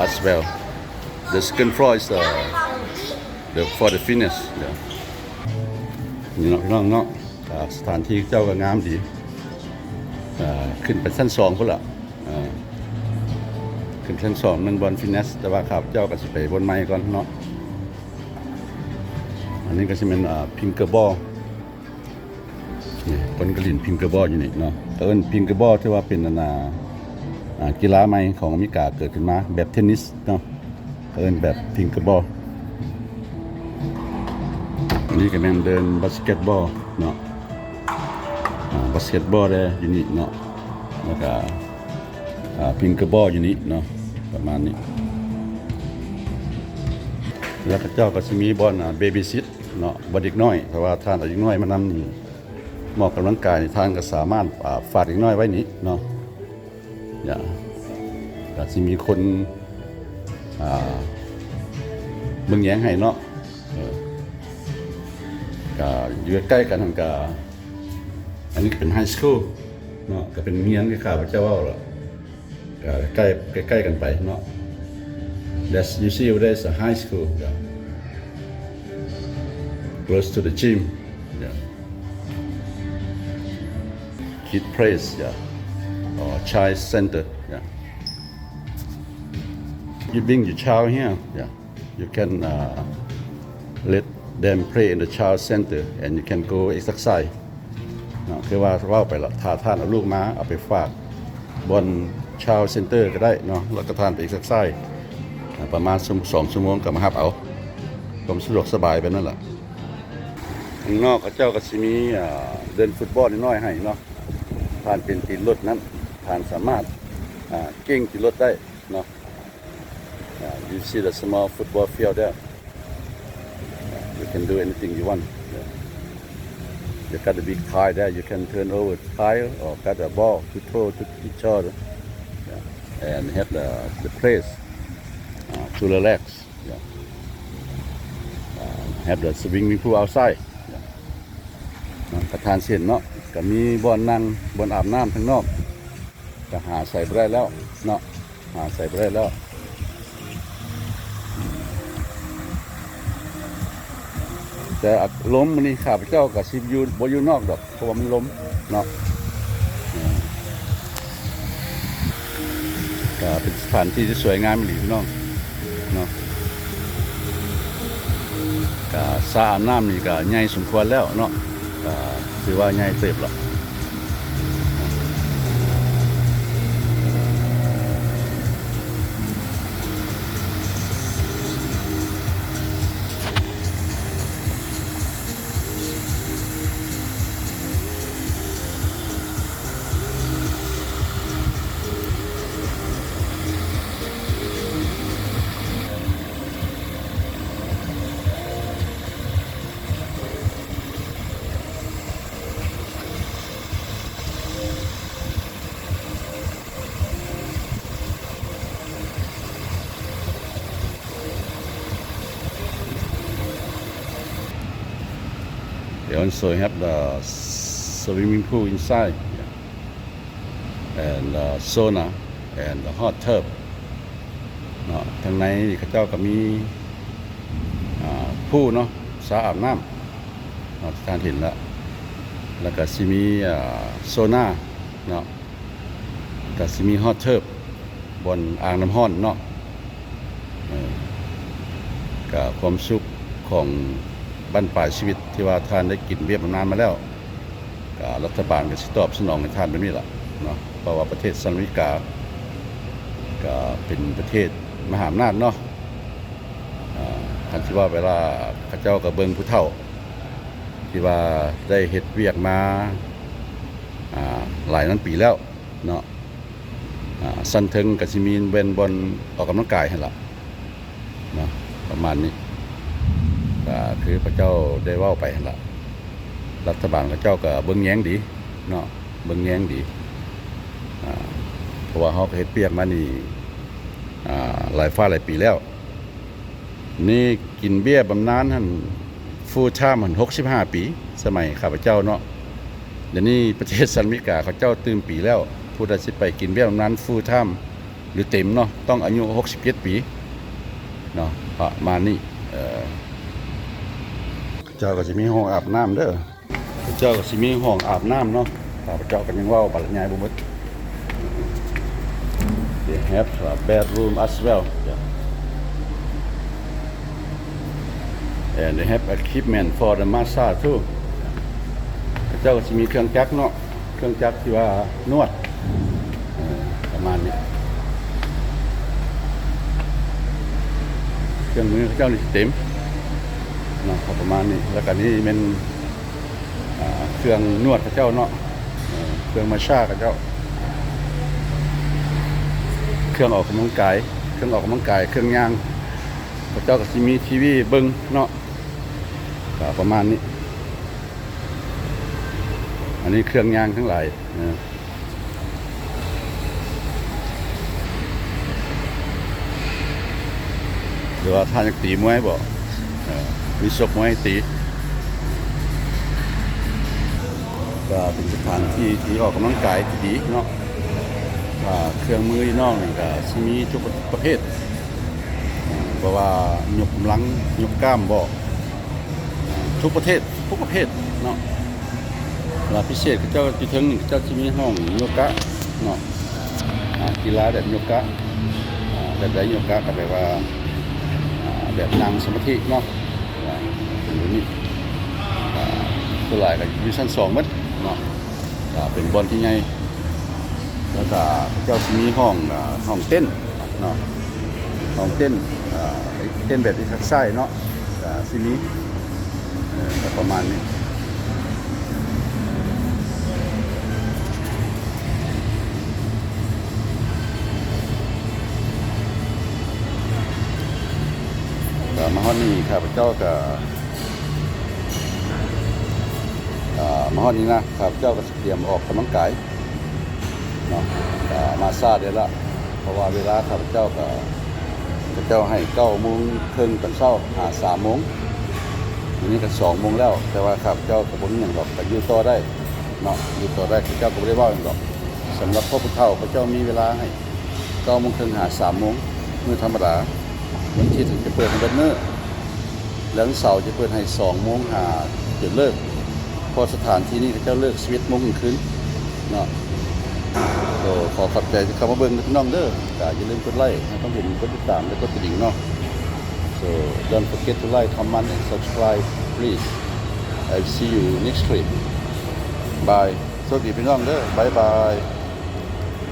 as well. The second floor is the, the, for the fitness, yeah. ນີ້ເນາະ ພີ່ນ້ອງເນາະ. ອ່າ ສະຖານທີ່ເຈົ້າກໍງາມດີ ອ່າ ຂຶ້ນໄປຊັ້ນສອງພຸ້ນລະ ອ່າ ຂຶ້ນຊັ້ນສອງ ໜຶ່ງບ່ອນຟິດເນສ ແຕ່ວ່າຂ້າພະເຈົ້າກໍຊິໄປບ່ອນໃໝ່ກ່ອນເນາະ. ອັນນີ້ກໍຊິແມ່ນ ອ່າ ພິງເກີບອລ ນີ້ ຄົນກໍຫຼິ້ນພິງເກີບອລຢູ່ນີ້ເນາະ ເອີ້ນພິງເກີບອລ ຖືວ່າເປັນອັນນ່າ ອ່າ ກິລາໃໝ່ຂອງອາເມລິກາເກີດຂຶ້ນມາ ແບບເທນນິສເນາະ. ເອີ້ນແບບພິງເກີບອລ. ອັນນີ້ກໍແມ່ນເດີ່ນບາສເກັດບອລເນາະ ອ່າ ບາສເກັດບອລແດ່ຢູ່ນີ້ເນາະ ແລ້ວກໍ ອ່າ ພິງເກີບອລຢູ່ນີ້ເນາະ ປະມານນີ້. ແລ້ວເຂົາເຈົ້າກໍຊິມີບ່ອນ ອ່າ ເບບີຊິດເນາະ ບ່ອນເດັກນ້ອຍ ຖ້າວ່າທ່ານເອົາເດັກນ້ອຍມານຳນີ້ ມາອອກກຳລັງກາຍນີ້ ທ່ານກໍສາມາດ ອ່າ ຝາກເດັກນ້ອຍໄວ້ນີ້ເນາະ. ກະຊິມີຄົນ ອ່າ ເບິ່ງແຍງໃຫ້ເນາະ ເອີ ກະຢູ່ໃກ້ໆກັນຫັ້ນກະ ອັນນີ້ກະເປັນໄຮສະກູລເນາະ ກະເປັນໂຮງຮຽນຄືຂ້າພະເຈົ້າເວົ້າລະ ກະໃກ້ ໃກ້ໆກັນໄປເນາະ. That's, you see over there is a high school, yeah. Close to the gym, yeah. Kid place, yeah, or child center, yeah. You bring your child here, yeah. You can, uh, let them play in the child center and you can go exercise. ເນາະ ຄືວ່າເວົ້າໄປລະ ຖ້າທ່ານເອົາລູກມາ ເອົາໄປຝາກບ່ອນຊາວເຊັນເຕີກໍໄດ້ເນາະ ແລ້ວກໍທ່ານໄປເອັກເຊີໄຊ ປະມານຊົ່ວ ສອງຊົ່ວໂມງກໍມາຮັບເອົາ ຄວາມສະດວກສະບາຍແບບນັ້ນລະ. ຂ້າງນອກເຂົາເຈົ້າກໍຊິມີ ອ່າ ເດີ່ນຟຸດບອນນ້ອຍໆໃຫ້ເນາະ. ທ່ານເປັນຕີນລົດນັ້ນ ທ່ານສາມາດ ອ່າ ເກັ່ງຕີນລົດໄດ້ເນາະ. ອ່າ you see the small football field there. You can do anything you want. You got a big tire there, you can turn over tire or got a ball to throw to each other. Yeah. And have the, the place, uh, to relax. Yeah. Uh, have the swimming pool outside. Yeah. ເນາະ ປະທານເຊັ່ນເນາະ ກໍມີບ່ອນນັ່ງ ບ່ອນອາບນ້ຳທາງນອກ ກໍຫາໃສ່ບໍ່ໄດ້ແລ້ວເນາະ ຫາໃສ່ບໍ່ໄດ້ແລ້ວ. ແຕ່ອາ ລົມມື້ນີ້ຂ້າພະເຈົ້າກໍຊິຢູ່ ບໍ່ຢູ່ນອກດອກ ເພາະວ່າມັນລົມເນາະ. ກໍເປັນສະຖານທີ່ທີ່ສວຍງາມອີ່ຫຼີພີ່ນ້ອງເນາະ. ກະສະອາບນ້ຳນີ້ກະໃຫຍ່ສົມຄວນແລ້ວເນາະ ກະຖືວ່າໃຫຍ່ເຕີບລະ. They also have the swimming pool inside, yeah, and the sauna and the hot tub. ເນາະ ທາງໃນນີ້ເຂົາເຈົ້າກໍມີ ອ່າ ພູເນາະ ສະອາບນ້ຳເນາະ ທີ່ທ່ານເຫັນລະ ແລ້ວກໍຊິມີ ອ່າ ໂຊນາເນາະ ກໍຊິມີຮອດເທີບ ບ່ອນອ່າງນ້ຳຮ້ອນເນາະ. ເອີ ກໍຄວາມສຸກຂອງບັ້ນປາຍຊີວິດທີ່ວ່າທ່ານໄດ້ກິນເບຍບຳນານມາແລ້ວ ກໍລັດຖະບານກໍຊິຕອບສະໜອງໃຫ້ທ່ານແບບນີ້ລະເນາະ ເພາະວ່າປະເທດສະຫະລັດອາເມລິກາກໍເປັນປະເທດມະຫາອຳນາດເນາະ. ອ່າ ຄັນຊິເວົ້າເວລາເຂົາເຈົ້າກໍເບິ່ງຜູ້ເຖົ້າທີ່ວ່າໄດ້ເຮັດວຽກມາ ອ່າ ຫຼາຍນັ້ນປີແລ້ວເນາະ. ອ່າ ຊັ້ນເທິງກໍຊິມີແມ່ນບ່ອນອອກກຳລັງກາຍຫັ້ນລະເນາະ ປະມານນີ້ ກໍຄືພະເຈົ້າໄດ້ເວົ້າໄປຫັ້ນລະ. ລັດຖະບານເຂົາເຈົ້າກໍເບິ່ງແຍງດີເນາະ ເບິ່ງແຍງດີ ອ່າ ເພາະວ່າເຮົາກໍເຮັດວຽກມານີ້ ອ່າ ຫຼາຍຟ້າຫຼາຍປີແລ້ວ. ນີ້ກິນເບຍບຳນານຫັ້ນ full time ຫັ້ນ ຫົກສິບຫ້າປີ ສະໄໝຂ້າພະເຈົ້າເນາະ. ດຽວນີ້ປະເທດສະຫະລັດອາເມລິກາເຂົາເຈົ້າຕື່ມປີແລ້ວ ຜູ້ໃດຊິໄປກິນເບຍບຳນານ full time ຫຼືເຕັມເນາະ ຕ້ອງອາຍຸຫົກສິບເຈັດປີເນາະ ປະມານນີ້. ເອີ ເຈົ້າກໍຊິມີຫ້ອງອາບນ້ຳເດີ. ເຈົ້າກໍຊິມີຫ້ອງອາບນ້ຳເນາະ ຂ້າພະເຈົ້າກໍຍັງເວົ້າບັນລະຍາຍບໍ່ໝົດ. They have a bathroom as well, yeah. And they have equipment for the massage too. ເຈົ້າກໍຊິມີເຄື່ອງຈັກເນາະ ເຄື່ອງຈັກທີ່ວ່ານວດ ເອີ ປະມານນີ້ ເຄື່ອງມືເຂົາເຈົ້ານີ້ຊິເຕັມເນາະ ປະມານນີ້. ແລ້ວກໍນີ້ແມ່ນ ອ່າ ເຄື່ອງນວດເຂົາເຈົ້າເນາະ ເອີ ເຄື່ອງມາຊາເຂົາເຈົ້າ ເຄື່ອງອອກກຳລັງກາຍ ເຄື່ອງອອກກຳລັງກາຍ ເຄື່ອງຍ່າງ ເຂົາເຈົ້າກໍຊິມີທີວີເບິ່ງເນາະ ກໍປະມານນີ້. ອັນນີ້ເຄື່ອງຍ່າງທັງຫຼາຍ ເອີ ຫຼືວ່າທ່ານຢາກຕີມວຍບໍ? ເອີ ມີຊົກມວຍໃຫ້ຕີ ກໍເປັນສະຖານທີ່ທີ່ອອກກຳລັງກາຍທີ່ດີເນາະ. ອ່າ ເຄື່ອງມືນ້ອງນີ້ກໍຊິມີທຸກປະເພດ ເອີ ບໍ່ວ່າຍົກກຳລັງ ຍົກກ້າມບໍ ທຸກປະເທດ ທຸກປະເພດເນາະ. ແລະ ພິເສດເຂົາເຈົ້າຢູ່ເທິງນີ້ ເຂົາເຈົ້າຊິມີຫ້ອງໂຍກະເນາະ ອ່າ ກິລາແບບໂຍກະ ອ່າ ແບບໃດໂຍກະ ກໍແບບວ່າ ອ່າ ແບບນັ່ງສະມາທິເນາະ ອ່າ ເປັນແບບນີ້ ອ່າ ສ່ວນຫຼາຍກໍຢູ່ຊັ້ນສອງໝົດເນາະ. ອ່າ ເປັນບ່ອນທີ່ໃຫຍ່ ແລ້ວກໍເຂົາເຈົ້າຊິມີຫ້ອງ ອ່າ ຫ້ອງເຕັ້ນເນາະ ຫ້ອງເຕັ້ນ ອ່າ ເຕັ້ນແບບເອັກເຊີໄຊເນາະ ກໍຊິມີ ເອີ ກໍປະມານນີ້. ກໍມາຮອດນີ້ ຂ້າພະເຈົ້າກໍ ອ່າ ມາຮອດນີ້ນະ ຂ້າພະເຈົ້າກໍຊິຕຽມອອກກຳລັງກາຍເນາະ. ກໍມາຊ້າແດ່ລະ ເພາະວ່າເວລາຂ້າພະເຈົ້າກໍ ເຂົາເຈົ້າໃຫ້ເກົ້າໂມງເຄິ່ງຕອນເຊົ້າຫາສາມໂມງ ດຽວນີ້ກໍສອງໂມງແລ້ວ. ແຕ່ວ່າຂ້າພະເຈົ້າກໍບໍ່ມີຫຍັງດອກ ກໍຢູ່ຕໍ່ໄດ້ເນາະ ຢູ່ຕໍ່ໄດ້ ເຂົາເຈົ້າກໍບໍ່ໄດ້ເວົ້າຫຍັງດອກ. ສຳລັບພວກຜູ້ເຖົ້າ ເຂົາເຈົ້າມີເວລາໃຫ້ເກົ້າໂມງເຄິ່ງຫາສາມໂມງ ມື້ທຳມະດາ. ວັນທິດຈະເປີດໃຫ້ເບິດມື້ ແລ້ວວັນເສົາຈະເປີດໃຫ້ສອງໂມງຫາຈົນເລີກ ເພາະສະຖານທີ່ນີ້ເຂົາເຈົ້າເລີກສິບເອັດໂມງກາງຄືນເນາະ. ກໍຂໍຂອບໃຈທີ່ເຂົ້າມາເບິ່ງເດີພີ່ນ້ອງເດີ. ກໍຢ່າລືມກົດໄລ້ໃຫ້ຄວາມເຫັນ ກົດຕິດຕາມ ແລະ ກົດກະດິ່ງເນາະ. So don't forget to like, comment and subscribe please. I will see you next clip. Bye. ໂຊກດີພີ່ນ້ອງເດີ. Bye bye.